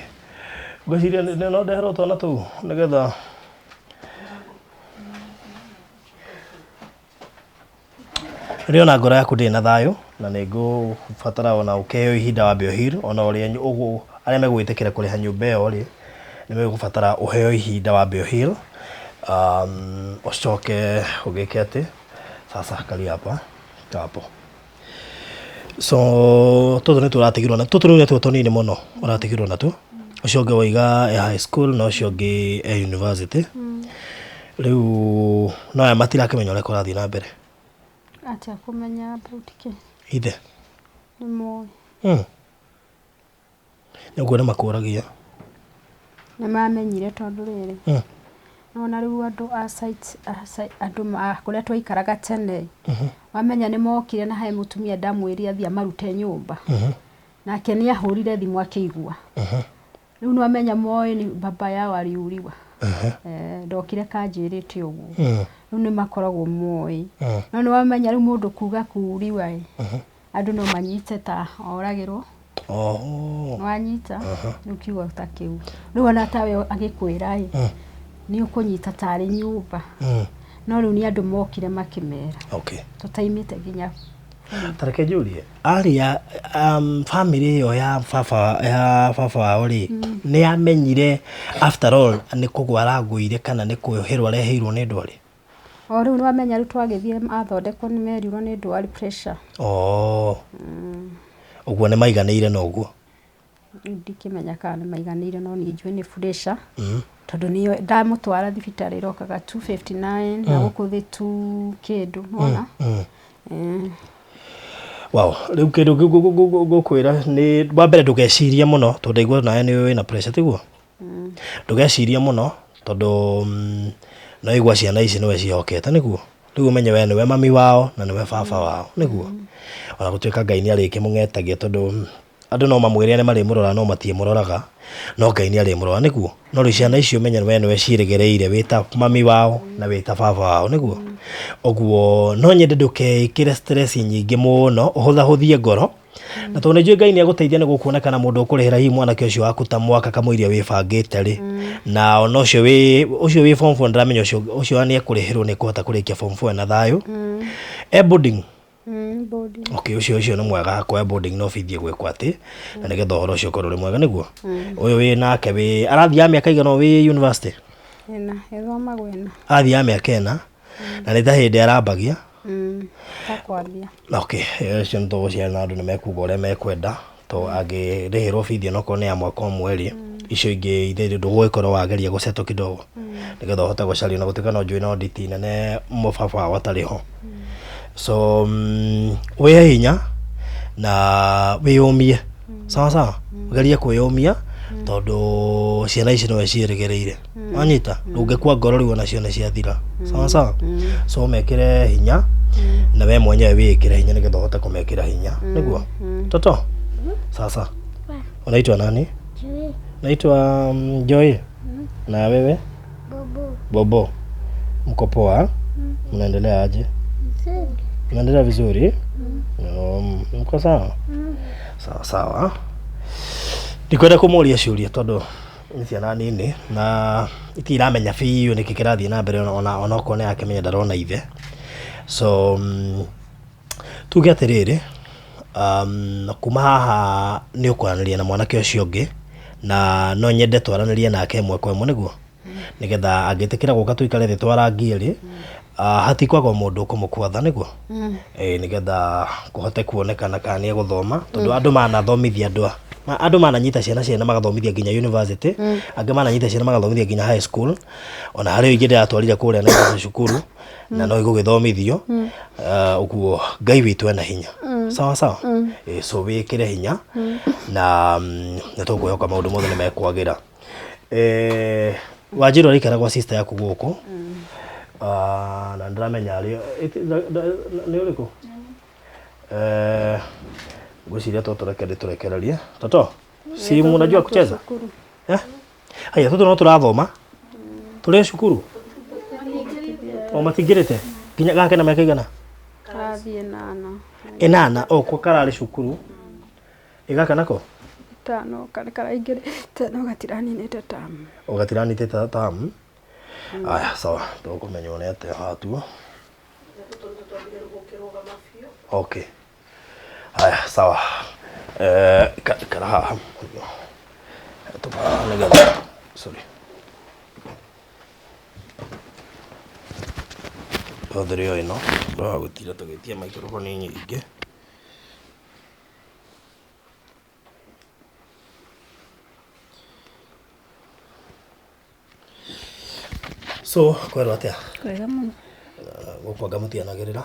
Ngwĩciria no ndeherwo twana tũu nĩgetha Rĩrĩa ona ngoro yaku ndĩrĩ na thayũ na nĩ ngũbatara ona ũkĩheo ihinda wambe ũ heal ona ũrĩa arĩa megũgwĩtĩkĩra kũrĩha nyũmba ĩyo rĩ, nĩ megũbatara ũheo ihinda wambe ũ heal ũcoke ũgĩke atĩ, sasa kalia hapa hapo. So tũtũ nĩtuo ũratigirwo natuo, tũtũ rĩu nĩtuo tũnini mũno ũratigirwo natuo, ũcio ũngĩ waiga e high school na ũcio ũngĩ e university. Rĩu no aya matirakĩmenya ũrĩa kũrathiĩ na mbere. Atĩa kũmenya about kĩ? Ithe. Nĩ moĩ. Nĩ ũguo nĩ makũragia. Nĩ mamenyire tondũ rĩrĩ, nĩwona rĩu andũ a site, andũ a kũrĩa twaikaraga tene, wamenya nĩ mokire na he mũtumia ndamwĩrire athiĩ amarute nyũmba, nake nĩ ahũrire thimũ akĩigua. Rĩu nĩ wamenya moĩ nĩ baba yao aliuliwa. Ndokire kanjĩrĩte ũguo. Rĩu nĩ makoragwo moĩ. No nĩ wamenya rĩu mũndũ kuga kuuliwa ĩ, andũ no manyite ta oragĩrwo. Nĩwanyita? Rĩu kiugo ta kĩu. Rĩu ona tawe agĩkwĩra ĩ, nĩ ũkũnyita tarĩ nyũmba. No rĩu nĩ andũ mokire makĩmera. Tũtaimĩte nginya Ta reke njũrie, arĩ a family ĩyo ya baba ya baba wao rĩ, nĩ yamenyire after all nĩ kũgwa aragũire kana nĩ kwĩhĩrwo arehĩirwo nĩ ndwari? O rĩu nĩwamenya rĩu twagĩthiĩ athondekwo nĩ merirwo nĩ ndwari pressure. Oh. Ũguo nĩ maiganĩire na ũguo? Rĩu ndikĩmenya kana nĩ maiganĩire no niĩ njũĩ nĩ pressure. Tondũ nĩyo ndamũtwara thibitarĩ ĩrokaga 259 na gũkũ thĩ 2 kĩndũ nĩwona? Wow, rĩu kĩndũ ngũkwĩra nĩ wa mbere ndũgecirie mũno tondũ ndaigua nawe nĩ wĩna pressure tiguo? Ndũgecirie mũno tondũ no igua ciana ici nĩwe ciĩhokete nĩguo? Rĩu ũmenye we nĩwe mami wao na nĩwe baba wao nĩguo? Ona gũtuĩka Ngai nĩ arĩkĩmũng'etagia tondũ andũ no mamwĩre nĩ marĩmũrora no matiĩmũroraga no Ngai nĩ arĩmũrora nĩguo? No rĩu ciana icio ũmenye we nĩwe ciĩrĩgĩrĩire wĩ ta mami wao na wĩ ta baba wao nĩguo? Ũguo no nyende ndũkeĩkĩre stress nyingĩ mũno ũhũthahũthie ngoro na tondũ nĩnjũĩ Ngai nĩ agũteithia nĩ gũkuonekana mũndũ ũkũrĩhĩra hihi mwanake ũcio waku ta mwaka kamũiria wĩbangĩte rĩ na ona ũcio wĩ ũcio wĩ form 4 ndĩramenya ũcio ũcio nĩ ekũrĩhĩrwo nĩ ekũhota kũrĩkia form 4 na thayũ e boarding. Boarding. Okay, ũcio ũcio nĩ mwega hakwa boarding no bithi gwĩkwo atĩ na nĩgetha ũhoro ũcio ũkorwo ũrĩ mwega nĩguo ũyũ wĩ nake wĩ arathiaga mĩaka igana wĩ university? Ĩna, ĩthomagwo ĩna. Arathiaga mĩaka ĩna na nĩ ta hĩndĩ arambagia. Ta kwambia. Okay, ũcio nĩ tũgũciara na andũ nĩ mekuga ũrĩa mekwenda to angĩrĩhĩrwo bithi onokorwo nĩ ya mwaka ũmwe rĩ, icio ingĩ ithe ndũgũgĩkorwo wageria gũcetwo kidogo nĩgetha ũhote gũcaria ona gũtuĩka no njũĩ no nditi nene mũbaba wao atarĩ ho. So wĩhe hinya na wĩyũmie sawa sawa, ũgerie kwĩyũmia tondũ ciana ici nĩwe ciĩrĩgĩrĩire. Wanyita? Ndũngĩkua ngoro rĩu onacio nĩ ciathira. Sawa sawa? So mekĩre hinya na we mwenyewe wĩĩkĩre hinya nĩgetha ũhote kũmekĩra hinya. Nĩguo? Toto? Sasa. Unaitwa nani? Joy. Naitwa Joy. Na wewe? Bobo. Bobo. Mko poa? Mnaendelea aje? Vizuri. Mnaendelea vizuri? Mko sawa? Sawa sawa. Ndikwenda kũmũria ciũria tondũ nĩ ciana nini na itiramenya biũ nĩkĩ kĩrathiĩ na mbere ona onokorwo nĩ arakĩmenya ndarona ithe. So tuge atĩrĩrĩ, kuma haha nĩ ũkwaranĩria na mwanake ũcio ũngĩ na no nyende twaranĩrie nake ĩmwe kwa ĩmwe nĩguo? Nĩgetha angĩtĩkĩra gũka tũikare thĩ twarangie rĩ, hatikwaga mũndũ ũkũmũkwatha nĩguo? Ĩĩ nĩgetha kũhote kuonekana kana nĩ egũthoma tondũ andũ manathomithia andũ andũ mananyita ciana ciene magathomithia nginya university, angĩ mananyita ciana magathomithia nginya high school, ona harĩ ingĩ ndĩratwarire kũrĩa Naivasha cukuru na no igũgĩthomithio. Ũguo Ngai witũ ena hinya. Sawa sawa? Ĩĩ so wĩkĩre hinya na nĩ tũkwĩhoka maũndũ mothe nĩ mekwagĩra. Wanjĩra ũraikara gwa sister yaku gũkũ na nĩndĩramenya arĩ nĩ ũrĩkũ? Ngwĩciria tũtũ reke ndĩtũrekererie. Toto, Si mnajua kucheza? Cukuru. Eh? Haya, tũtũ no tũrathoma. Tũrĩ cukuru. O matingĩrĩte. Nginya gake na mĩaka igana? Karathiĩ ĩnana. Ĩnana, o ko kararĩ cukuru. Ĩ gaka nako? Ĩtano, karaingĩrĩte no gatiraninĩte tamu. O gatiranitĩte tamu. Aya, sawa, tũkũmenya nĩ atĩa hatuo. Okay. Haya, sawa. Eh, ikara haha. Tũka nĩgetha. Sorry. Tũhũthĩre o ĩno. Tũroga gũtinda tũgĩtia microphone nyingĩ. So, kwerwo atĩa? Kwega mũno. Gũkũ anga mũtianagĩrĩra.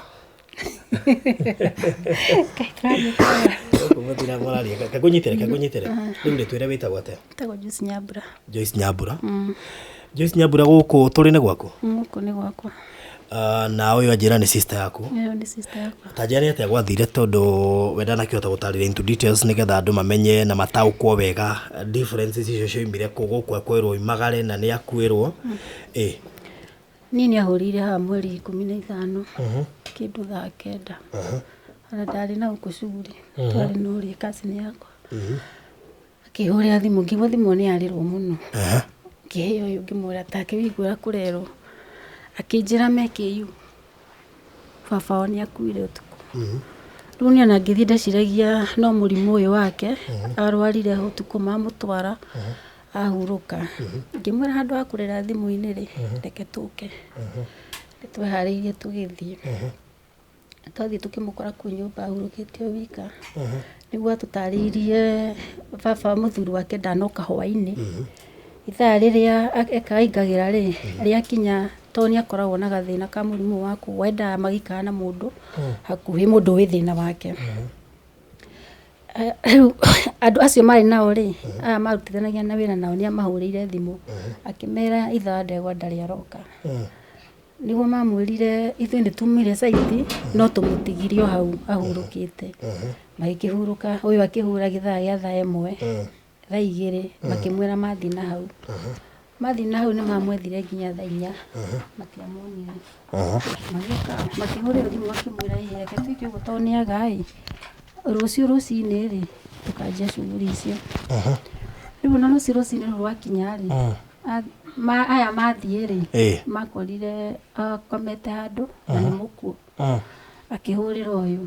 Ngai tũrathiĩ kũrora. Gũkũ mũtira mũraria. Kangũnyitĩre, kangũnyitĩre. Rĩu rĩ twĩre wĩtagwo atĩa? Njĩtagwo Joyce Nyambura. Joyce Nyambura. Joyce Nyambura gũkũ tũrĩ nĩ gwaku? Gũkũ nĩ gwakwa. Na ũyũ anjĩra nĩ sister yaku. Ĩyo nĩ sister yakwa. Ta njĩra nĩ atĩa gwathire tondũ we ndanakĩhota gũtarĩria into details nĩgetha andũ mamenye na mataũkwo wega differences icio cioimire kũ gũkũ ekwĩrwo oimagare na nĩ akuĩrwo. Ĩ. Niĩ nĩ ahũrĩire haha mweri 15 kĩndũ thaa 9. Ona ndarĩ na gũkũ cuguri twarĩ na ũrĩa cousin yakwa. Akĩhũrĩra thimũ ngĩigua thimũ nĩ yarĩrwo mũno. Ngĩheo ũyũ ngĩmwĩra take wĩigua kũrerwo. Akĩnjĩra me KU baba wao nĩ akuire ũtukũ. Rĩu niĩ ona ngĩthiĩ ndeciragia no mũrimũ ũyũ wake arwarire ũtukũ mamũtwara ahurũka. Ngĩmwĩra handũ ha kũrĩra thimũ-inĩ rĩ, reke tũke. Nĩ tweharĩirie tũgĩthiĩ. Twathiĩ tũkĩmũkora kũu nyũmba ahurũkĩte o wika. Nĩguo atũtarĩirie baba mũthuri wake ndanoka hwainĩ. Ithaa rĩrĩa aingagĩra rĩ, rĩakinya tondũ nĩ akoragwo na gathĩna ka mũrimũ wa kũgwa, endaga magĩikara na mũndũ hakuhĩ, mũndũ wĩ thĩna wake. Rĩu andũ acio marĩ nao rĩ, aya marutithanagia na wĩra nao nĩ amahũrĩire thimũ, akĩmera ithaa ndegwa ndarĩ aroka. Nĩguo mamwĩrire ithuĩ nĩ tumire caiti no tũmũtigirie o hau ahurũkĩte. Magĩkĩhurũka, ũyũ akĩhura gĩthaa gĩa thaa 1, thaa 2, makĩmwĩra mathiĩ na hau. Mathiĩ na hau nĩ mamwethire nginya thaa 4, matiamuonire. Magĩũka makĩhũrĩrwo thimũ makĩmwĩra ĩhĩ reke twĩke ũguo tondũ nĩ aga ĩ, rũciũ rũcinĩ rĩ, tũkanjia shughuli icio. Rĩu ona rũciũ rũcinĩ rũu rwakinya rĩ, aya mathiĩ rĩ, makorire akomete handũ na nĩ mũkuũ. Akĩhũrĩra ũyũ,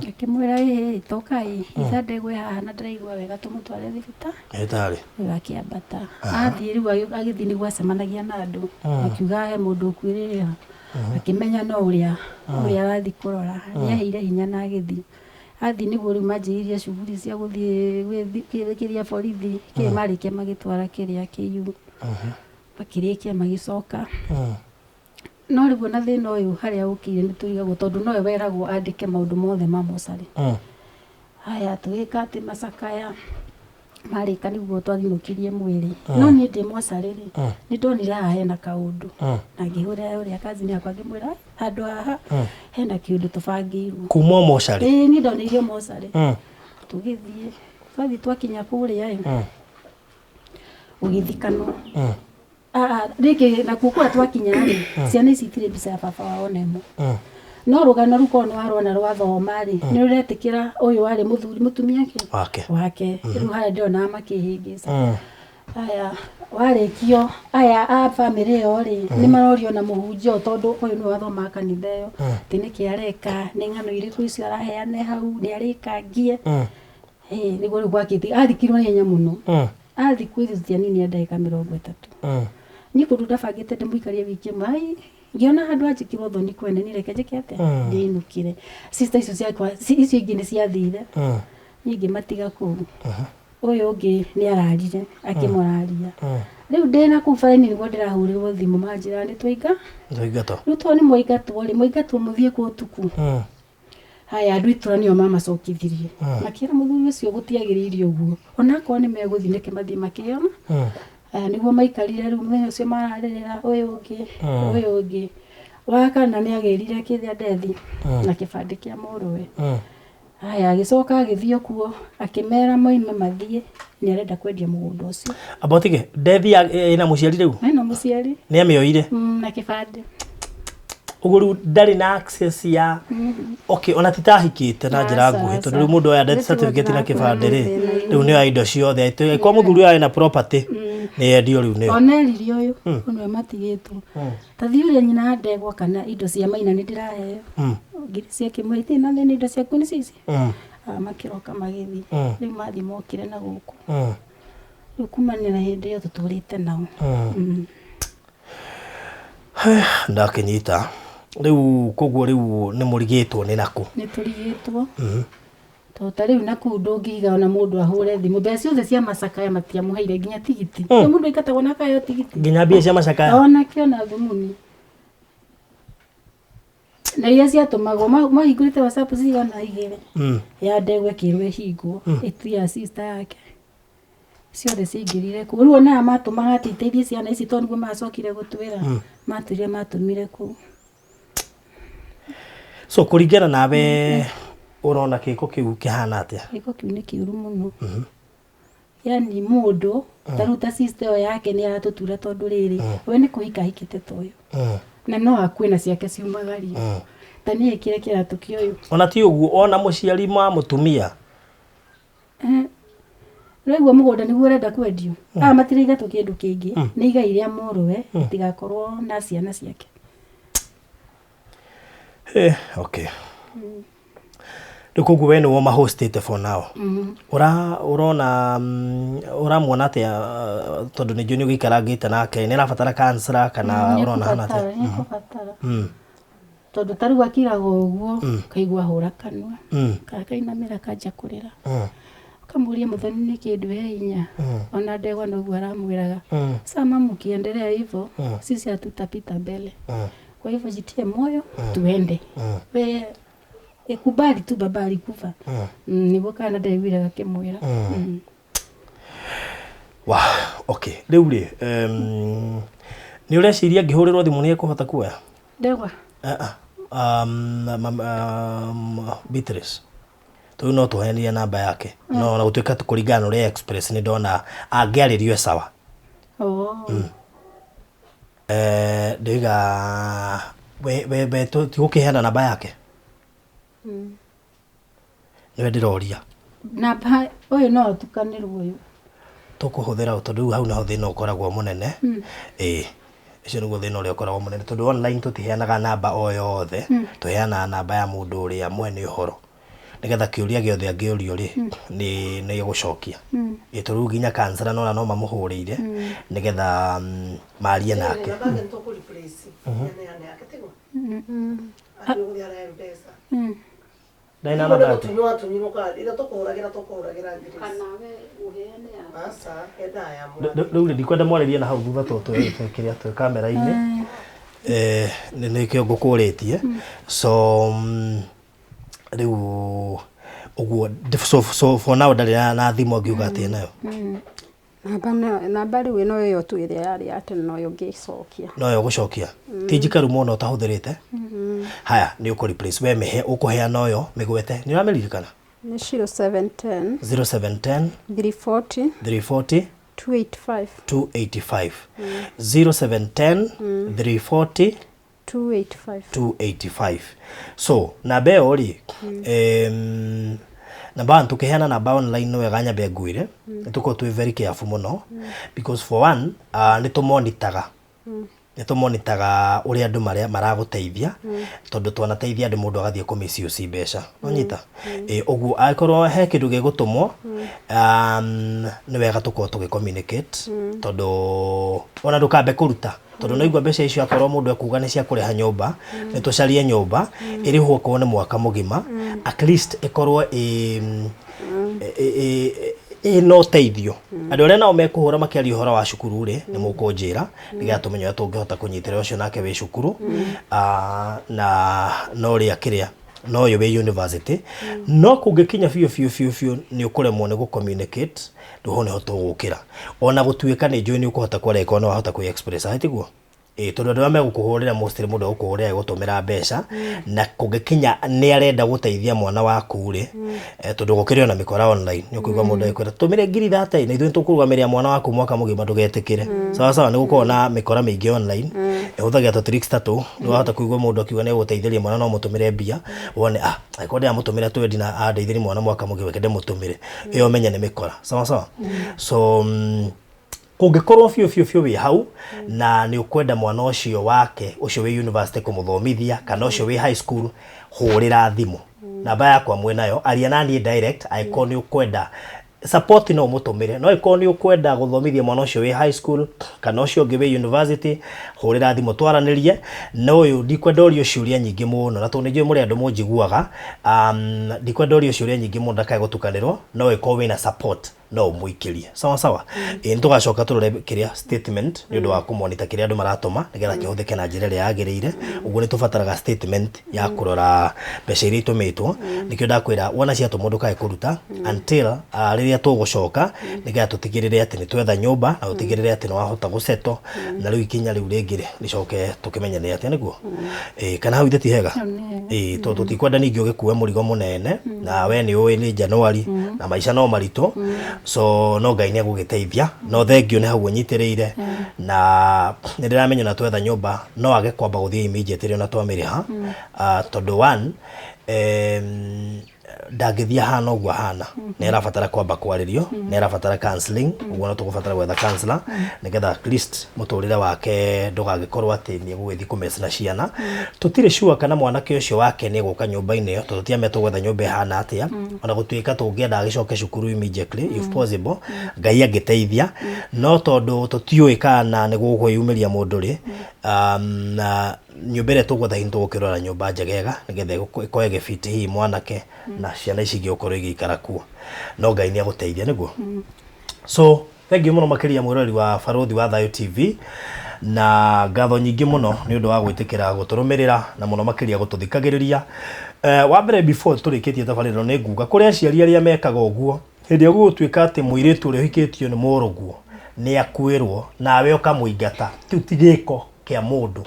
akĩmwĩra ĩhĩ toka ĩ, itha ndegwa ĩ haha na ndĩraigua wega tũmũtware thibitarĩ. Thibitarĩ. Rĩu akĩambata. Athiĩ rĩu agĩthiĩ nĩguo acemanagia na andũ, akiuga he mũndũ ũkuĩrĩire ho. Akĩmenya no ũrĩa arathiĩ kũrora. Nĩ aheire hinya na agĩthiĩ. Athiĩ nĩguo rĩu manjĩrĩirie shughuli cia gũthiĩ kĩrĩa borithi, kĩrĩa marĩkia magĩtwara kĩrĩa KU. Makĩrĩkia magĩcoka. No rĩu ona thĩna ũyũ harĩa ũkĩire nĩ tũrigagwo tondũ nowe weragwo andĩke maũndũ mothe ma mocarĩ. Haya tũgĩka atĩ macakaya marĩka nĩguo twathinũkirie mwĩrĩ. No niĩ ndĩ mocarĩ rĩ, nĩ ndonire haha hena kaũndũ. Na ngĩhũrĩra ũrĩa cousin yakwa ngĩmwĩra handũ haha hena kĩũndũ tũbangĩirwo. Kuma o mocarĩ? Ĩĩ niĩ ndoneirio mocarĩ. Tũgĩthiĩ, twathiĩ twakinya kũrĩa ĩ, gũgĩthikanwo. Rĩngĩ nakuo kũrĩa twakinya rĩ, ciana ici itirĩ mbica ya baba wao ona ĩmwe. No rũgano rũu korwo nĩ warona rwathoma rĩ, nĩ rũretĩkĩra ũyũ warĩ mũthuri mũtumia kĩ? Wake. Wake. Rĩu harĩa ndĩronaga makĩhĩngĩca. Aya, warĩkio, aya a bamĩrĩ ĩyo rĩ, nĩ marorio na mũhunjia ũyũ tondũ ũyũ nĩwe wathomaga kanitha ĩyo. Atĩ nĩkĩ areka, nĩ ng'ano irĩkũ icio araheana hau, nĩ arĩkangie. Ĩĩ, nĩguo rĩu gwakĩte, athikirwo na ihenya mũno. Athikwo ithuĩ tũtianinire ndagĩka 30. Niĩ kũndũ ndabangĩte ndĩmũikarie wiki ĩmwe, ai, ngĩona handũ anjĩkĩrwo thoni kwene, niĩ reke njĩke atĩa? Ndĩinũkire. Sister icio ciakwa, icio ingĩ nĩ ciathire. Niĩ ngĩmatiga kũu. Ũyũ ũngĩ nĩ ararire, akĩmũraria. Rĩu ndĩna kũu bara-inĩ nĩguo ndĩrahũrĩrwo thimũ manjĩra nĩ twainga. Twaingatwo. Rĩu tondũ nĩ mwaingatwo rĩ, mwaingatwo mũthiĩ kũ ũtukũ? Haya, andũ itũra nĩo mamacokithirie. Makĩra mũthuri ũcio gũtiagĩrĩire ũguo. Onakorwo nĩ megũthiĩ nĩkĩ mathiĩ makĩona. Aya nĩguo maikarire rĩu mũthenya ũcio mararĩrĩra ũyũ ũngĩ, ũyũ ũngĩ. Wa kana nĩ agĩrire kĩrĩa ndethi na kĩbandĩ kĩa mũrũwe. Haya agĩcoka agĩthiĩ o kuo akĩmera moime mathiĩ nĩ arenda kwendia mũgũnda ũcio. Amba ũtige, ndethi ĩna mũciari rĩu? Ena mũciari. Nĩ amĩoire? Na kĩbandĩ. Ũguo rĩu ndarĩ na access ya okay, ona ti ta ahikĩte na njĩra nguhĩ tondũ rĩu mũndũ oya death certificate na kĩbandĩ rĩ, rĩu nĩ oya indo ciothe. Kwa mũthuri ũyũ arĩ na property, nĩ yendio rĩu nĩyo. Ona erire ũyũ, ũyũ nĩwe matigĩtwo. Ta thiĩ ũrie nyina wa ndegwa kana indo cia maina nĩ ndĩraheo. Ngiri ciake mwe itirĩ na thĩna indo ciaku nĩcio ici. Ah, makĩroka magĩthiĩ. Rĩu mathiĩ mokire na gũkũ. Rĩu kumania na hĩndĩ ĩyo tũtũrĩte nao. Ndakĩnyita. Rĩu koguo rĩu nĩ mũrigĩtwo nĩ nakũ? Nĩ tũrigĩtwo. Tondũ ta rĩu nakũu ndũngĩiga ona mũndũ ahũre thimũ. Mbeca ciothe cia macakaya matiamũheire nginya tigiti. Nĩ mũndũ aingatagwo na akaheo tigiti. Nginya mbia cia macakaya? Onake ona thumuni. Na iria ciatũmagwo mahingũrĩte WhatsApp cigana igĩrĩ. Ya ndegwa ĩkĩrwo ĩhingwo ĩtu ya sister yake. Ciothe ciaingĩrire kũu. Rĩu ona aya matũmaga atĩ iteithie ciana ici tondũ nĩguo macokire gũtwĩra. Matwĩrire matũmire kũu. So kũringana nawe ũrona gĩko kĩu kĩhana atĩa? Gĩko kĩu nĩ kĩũru mũno. Yani mũndũ ta rĩu ta sister ĩyo yake nĩ aratũtura tondũ rĩrĩ we nĩ kũhika ahikĩte ta ũyũ. Na no akue na ciake ciumagario. Ta niĩ ĩkĩre kĩratũ kĩa ũyũ. Ona ti ũguo ona mũciari ma mũtumia. Ũraigua mũgũnda nĩguo ũrenda kwendio. Aya matiraigatwo kĩndũ kĩngĩ. Nĩ igai rĩa mũrũwe rĩtigakorwo na ciana ciake. Okay. Rĩu koguo we nĩwe ũmahostĩte for now. Ũra ũrona ũramuona atĩa tondũ nĩ njũĩ nĩ ũgĩikarangĩte nake nĩ arabatara counselor kana ũrona hana atĩa? Nĩ ekũbatara. Tondũ ta rĩu akiraga ũguo kaigua ahũra kanua kana kainamĩra kanjia kũrĩra. Ũkamũria Mũthoni nĩ kĩndũ he hinya ona ndegwa noguo aramwĩraga. Sasa mama ukiendelea hivyo sisi hatutapita mbele. Kwa hivyo jitie moyo tuende. We kubali tu baba alikufa. Nĩguo kana ndaiguire gakĩmwĩra. Wa, okay. Rĩu rĩ, nĩ ũreciria angĩhũrĩrwo thimũ nĩ ekũhota kuoya? Ndegwa? Beatrice. Tũrĩu no tũheanire namba yake. No ona gũtuĩka kũringana na ũrĩa express nĩ ndona angĩarĩrio e sawa. Ndĩiga we we tigũkĩheana namba yake? Nĩwe ndĩroria. Namba ũyũ no atukanĩrwo ũyũ. Tũkũhũthĩra tondũ rĩu hau naho thĩna ũkoragwo mũnene. Ĩĩ. Ũcio nĩguo thĩna ũrĩa ũkoragwo mũnene tondũ online tũtiheanaga namba o yothe, tũheanaga namba ya mũndũ ũrĩa mwene ũhoro. Nĩgetha kĩũria gĩothe angĩũrio rĩ, nĩ nĩ egũcokia. Ĩĩ tondũ rĩu nginya counselor nona no mamũhũrĩire nĩgetha marie nake. Ndarĩ na namba yake? Rĩu rĩ ndikwenda mwarĩrie na hau thutha tondũ twĩ kĩrĩa twĩ kamera-inĩ. Nĩkĩo ngũkũrĩtie. So rĩu ũguo so for now ndarĩ na thimũ angiuga atĩ enayo. Namba namba rĩu ĩno ĩyo tu ĩrĩa yarĩ ya tene noyo ngĩcokia. Noyo ũgũcokia. Ti njikaru mũno ũtahũthĩrĩte. Haya nĩ ũkũ replace we mĩhe ũkũheana ũyũ mĩgwete. Nĩ ũramĩririkana? Nĩ 0710 0710 340 340 285 285 0710 340 285 285. So namba ĩyo rĩ, namba one tũkĩheana namba online nĩ wega nyambe ngwĩre nĩ tũkorwo twĩ very careful mũno because for one nĩ tũmonitaga nĩ tũmonitaga ũrĩa andũ marĩa maragũteithia tondũ twanateithia andũ mũndũ agathiĩ kũ misuse mbeca nonyita. Ũguo angĩkorwo he kĩndũ gĩgũtũmwo nĩ wega tũkorwo tũgĩ communicate tondũ ona ndũkambe kũruta tondũ no igua mbeca icio akorwo mũndũ ekuga nĩ cia kũrĩha nyũmba nĩ tũcarie nyũmba ĩrĩhwo okorwo nĩ mwaka mũgima at least ĩkorwo ĩna ũteithio. Andũ arĩa nao mekũhũra makĩaria ũhoro wa cukuru rĩ nĩ mũkũnjĩra nĩgetha tũmenye ũrĩa tũngĩhota kũnyitĩrĩra ũcio nake wĩ cukuru na no ũrĩa kĩrĩa no ũyũ wĩ university no kũngĩkinya biũ biũ biũ biũ nĩ ũkũremwo nĩ gũ communicate rĩu ho nĩho tũgũkĩra ona gũtuĩka nĩ njũĩ nĩ ũkũhota kwaria angĩkorwo nĩ wahota kwĩ express aĩ tiguo? Ĩĩ, tondũ andũ arĩa megũkũhũrĩra mostly mũndũ egũkũhũrĩra agĩgũtũmĩra mbeca, na kũngĩkinya nĩ arenda gũteithia mwana waku rĩ, tondũ gũkĩrĩ ona mĩkora online, nĩ ũkũigua mũndũ agĩkwĩra tũmĩre ngiri 30 na ithuĩ nĩ tũkũrũgamĩrĩra mwana waku mwaka mũgima ndũgetĩkĩre. Sawa sawa, nĩ gũkoragwo na mĩkora mĩingĩ online, ĩhũthagĩra tũ tricks ta tũu, nĩ wahota kũigua mũndũ akiuga nĩ egũgũteithĩria mwana no ũmũtũmĩre mbia, wone ah, angĩkorwo ndĩramũtũmĩra twendi na andeithĩrie mwana mwaka mũgima reke ndĩmũtũmĩre, ĩyo ũmenye nĩ mĩkora. Sawa sawa. So Kũngĩkorwo biũ biũ biũ wĩ hau na nĩ ũkwenda mwana ũcio wake ũcio wĩ university kũmũthomithia kana ũcio wĩ high school, hũrĩra thimũ. Namba yakwa mwĩ nayo, aria na niĩ direct angĩkorwo nĩ ũkwenda support no ũmũtũmĩre, no angĩkorwo nĩ ũkwenda gũthomithia mwana ũcio wĩ high school kana ũcio ũngĩ wĩ university, hũrĩra thimũ twaranĩrie. Na ũyũ ndikwenda ũrio ciũria nyingĩ mũno, na tondũ nĩ njũĩ mũrĩ andũ mũnjiguaga, ndikwenda ũrio ciũria nyingĩ mũno ndakae gũtukanĩrwo, no angĩkorwo wĩna support no ũmũikĩrie sawa sawa. Ĩĩ, nĩ tũgacoka tũrore kĩrĩa statement nĩ ũndũ wa kũmonita kĩrĩa andũ maratũma nĩgetha kĩhũthĩke na njĩra ĩrĩa yagĩrĩire. Ũguo nĩ tũbataraga statement ya kũrora mbeca iria itũmĩtwo. Nĩkĩo ndakwĩra wona ciatũmwo ndũkae kũruta until rĩrĩa tũgũcoka, nĩgetha tũtigĩrĩre atĩ nĩ twetha nyũmba na tũtigĩrĩre atĩ nĩ wahota gũsettle, na rĩu ikinya rĩu rĩngĩ rĩ rĩcoke tũkĩmenye nĩ atĩa nĩguo. Ĩĩ, kana hau ithe ti hega? Ĩĩ, tondũ tũtikwenda ningĩ ũgĩkue mũrigo mũnene, na we nĩ ũĩ nĩ January na maica no maritũ, so no Ngai nĩ egũgĩteithia. No thengiũ nĩ hau ũnyitĩrĩire, na nĩ ndĩramenya ona twetha nyũmba no age kwamba gũthiĩ immediately ona twamĩrĩha, tondũ one, ndangĩthiĩ ahana ũguo ahana, nĩ arabatara kwamba kwarĩrio, nĩ arabatara counseling. Ũguo no tũgũbatara gwetha counselor nĩgetha at least mũtũrĩre wake ndũgagĩkorwo atĩ nĩ egũgĩthiĩ kũmess na ciana. Tũtirĩ sure kana mwanake ũcio wake nĩ egũka nyũmba-inĩ ĩyo, tondũ tũtiamenya tũgwetha nyũmba ĩhana atĩa. Ona gũtuĩka tũngĩenda agĩcoke cukuru immediately if possible, Ngai angĩteithia, no tondũ tũtiũĩ kana nĩ gũkwĩyumĩria mũndũ rĩ, na nyũmba ĩrĩa tũgwetha hihi nĩtũgũkĩrora nyũmba njegega nĩgetha ĩkorwo ĩgĩbiti hihi mwanake na ciana ici ingĩ gũkorwo igĩikara kuo. No Ngai nĩ agũteithia nĩguo. So thengiũ mũno makĩria mwĩroreri wa Barũthi wa Thayũ TV, na ngatho nyingĩ mũno nĩ ũndũ wa gwĩtĩkĩra gũtũrũmĩrĩra na mũno makĩria gũtũthikagĩrĩria. Wa mbere before tũrĩkĩtie tabarĩra ĩno nĩ nguga kũrĩ aciari arĩa mekaga ũguo hĩndĩ ĩrĩa gũgũtuĩka atĩ mũirĩtu ũrĩa ũhikĩtio nĩ mũrũguo nĩ akuĩrwo nawe ũkamũingata, kĩu ti gĩko kĩa mũndũ,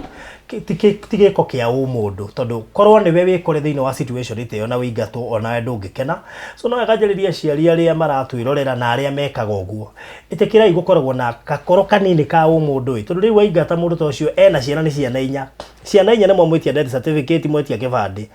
ti gĩko kĩa ũmũndũ, tondũ korwo nĩwe wĩkore thĩinĩ wa situation ta ĩyo na wĩingatwo onawe ndũngĩkena. So no wega njarĩrie aciari arĩa maratwĩrorera na arĩa mekaga ũguo, ĩtĩkĩrai gũkoragwo na gakoro kanini ka ũmũndũ ĩ, tondũ rĩu waingata mũndũ ta ũcio ena ciana nĩ ciana inya, ciana inya nĩ mwamwĩtia death certificate mwetia kĩbandĩ.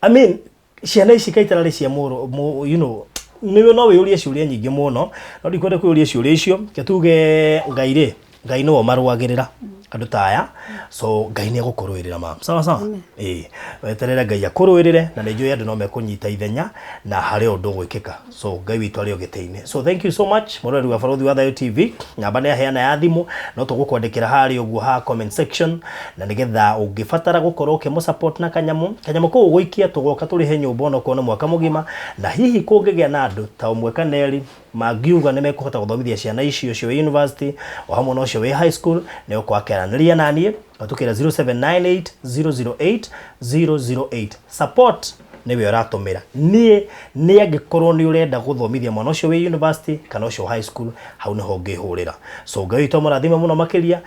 I mean, ciana ici kaĩ itararĩ cia mũrũ mũ, you know, nĩ no wĩyũrie ciũria nyingĩ mũno, no ndikwenda kwĩyũria ciũria icio. Reke tuge Ngai rĩ, Ngai nĩwe ũmarũagĩrĩra andũ ta aya, so Ngai nĩ egũkũrũĩrĩra ma'am, sawa sawa. Ĩĩ, weterere Ngai akũrũĩrĩre, na nĩ njũĩ andũ no mekũnyita ithenya na harĩ ũndũ ũgwĩkĩka, so Ngai witũ arĩ o gĩtĩ-inĩ. So thank you so much mũroreri wa Barũthi wa Thayũ TV. Namba nĩ aheana ya thimũ, no tũgũkwandĩkĩra harĩa ũguo ha comment section, na nĩgetha ũngĩbatara gũkorwo ũkĩmũ support na kanyamũ kanyamũ kũu ũgũikia, tũgoka tũrĩhe nyũmba onokorwo nĩ mwaka mũgima. Na hihi kũngĩgĩa na andũ ta ũmwe kana erĩ mangiuga nĩ mekũhota gũthomithia ciana icio, ũcio wĩ university o hamwe na ũcio wĩ high school, nĩ ũkorwo akĩaranĩria na niĩ ũtukĩra 0798 008 008. Support nĩwe ũratũmĩra niĩ nĩ angĩkorwo nĩ ũrenda gũthomithia mwana ũcio wĩ university kana ũcio high school, hau nĩho ũngĩhũrĩra. So Ngai witũ amũrathime mũno makĩria,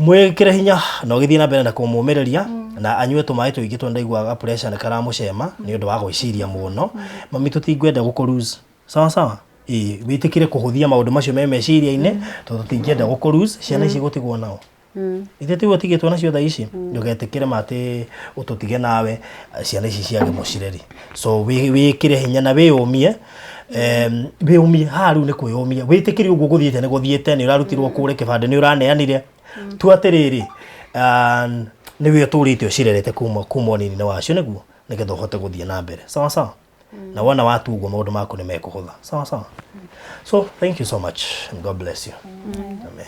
mwĩkĩre hinya na ũgĩthiĩ na mbere na kũmũmĩrĩria na anyue tũmaĩ tũingĩ, tondũ ndaiguaga pressure nĩ karamũcema nĩ ũndũ wa gwĩciria mũno. Mami, tũtingwenda gũkũ lose, sawa sawa. Ĩĩ, wĩtĩkĩre kũhũthia maũndũ macio me meciria-inĩ, tondũ tũtingĩenda gũkũ lose. Ciana ici gũtigwo nao ithe tiguo tigĩtwo nacio thaa ici, ndũgetĩkĩre ma atĩ ũtũtige nawe ciana ici ciage mũcireri. So wĩkĩre hinya na wĩyũmie, wĩyũmie haha rĩu nĩ kwĩyũmia, wĩtĩkĩre ũguo gũthiĩte nĩ gũthiĩte, nĩ ũrarutirwo kũrĩa kĩbandĩ nĩ ũraneanire, tua atĩrĩrĩ, nĩwe ũtũrĩte ũcirerete kuma ũnini-inĩ wacio nĩguo nĩgetha ũhote gũthiĩ na mbere, sawa sawa. Na wona watua ũguo maũndũ maku nĩ mekũhũtha, sawa sawa. So thank you so much and God bless you. Amen.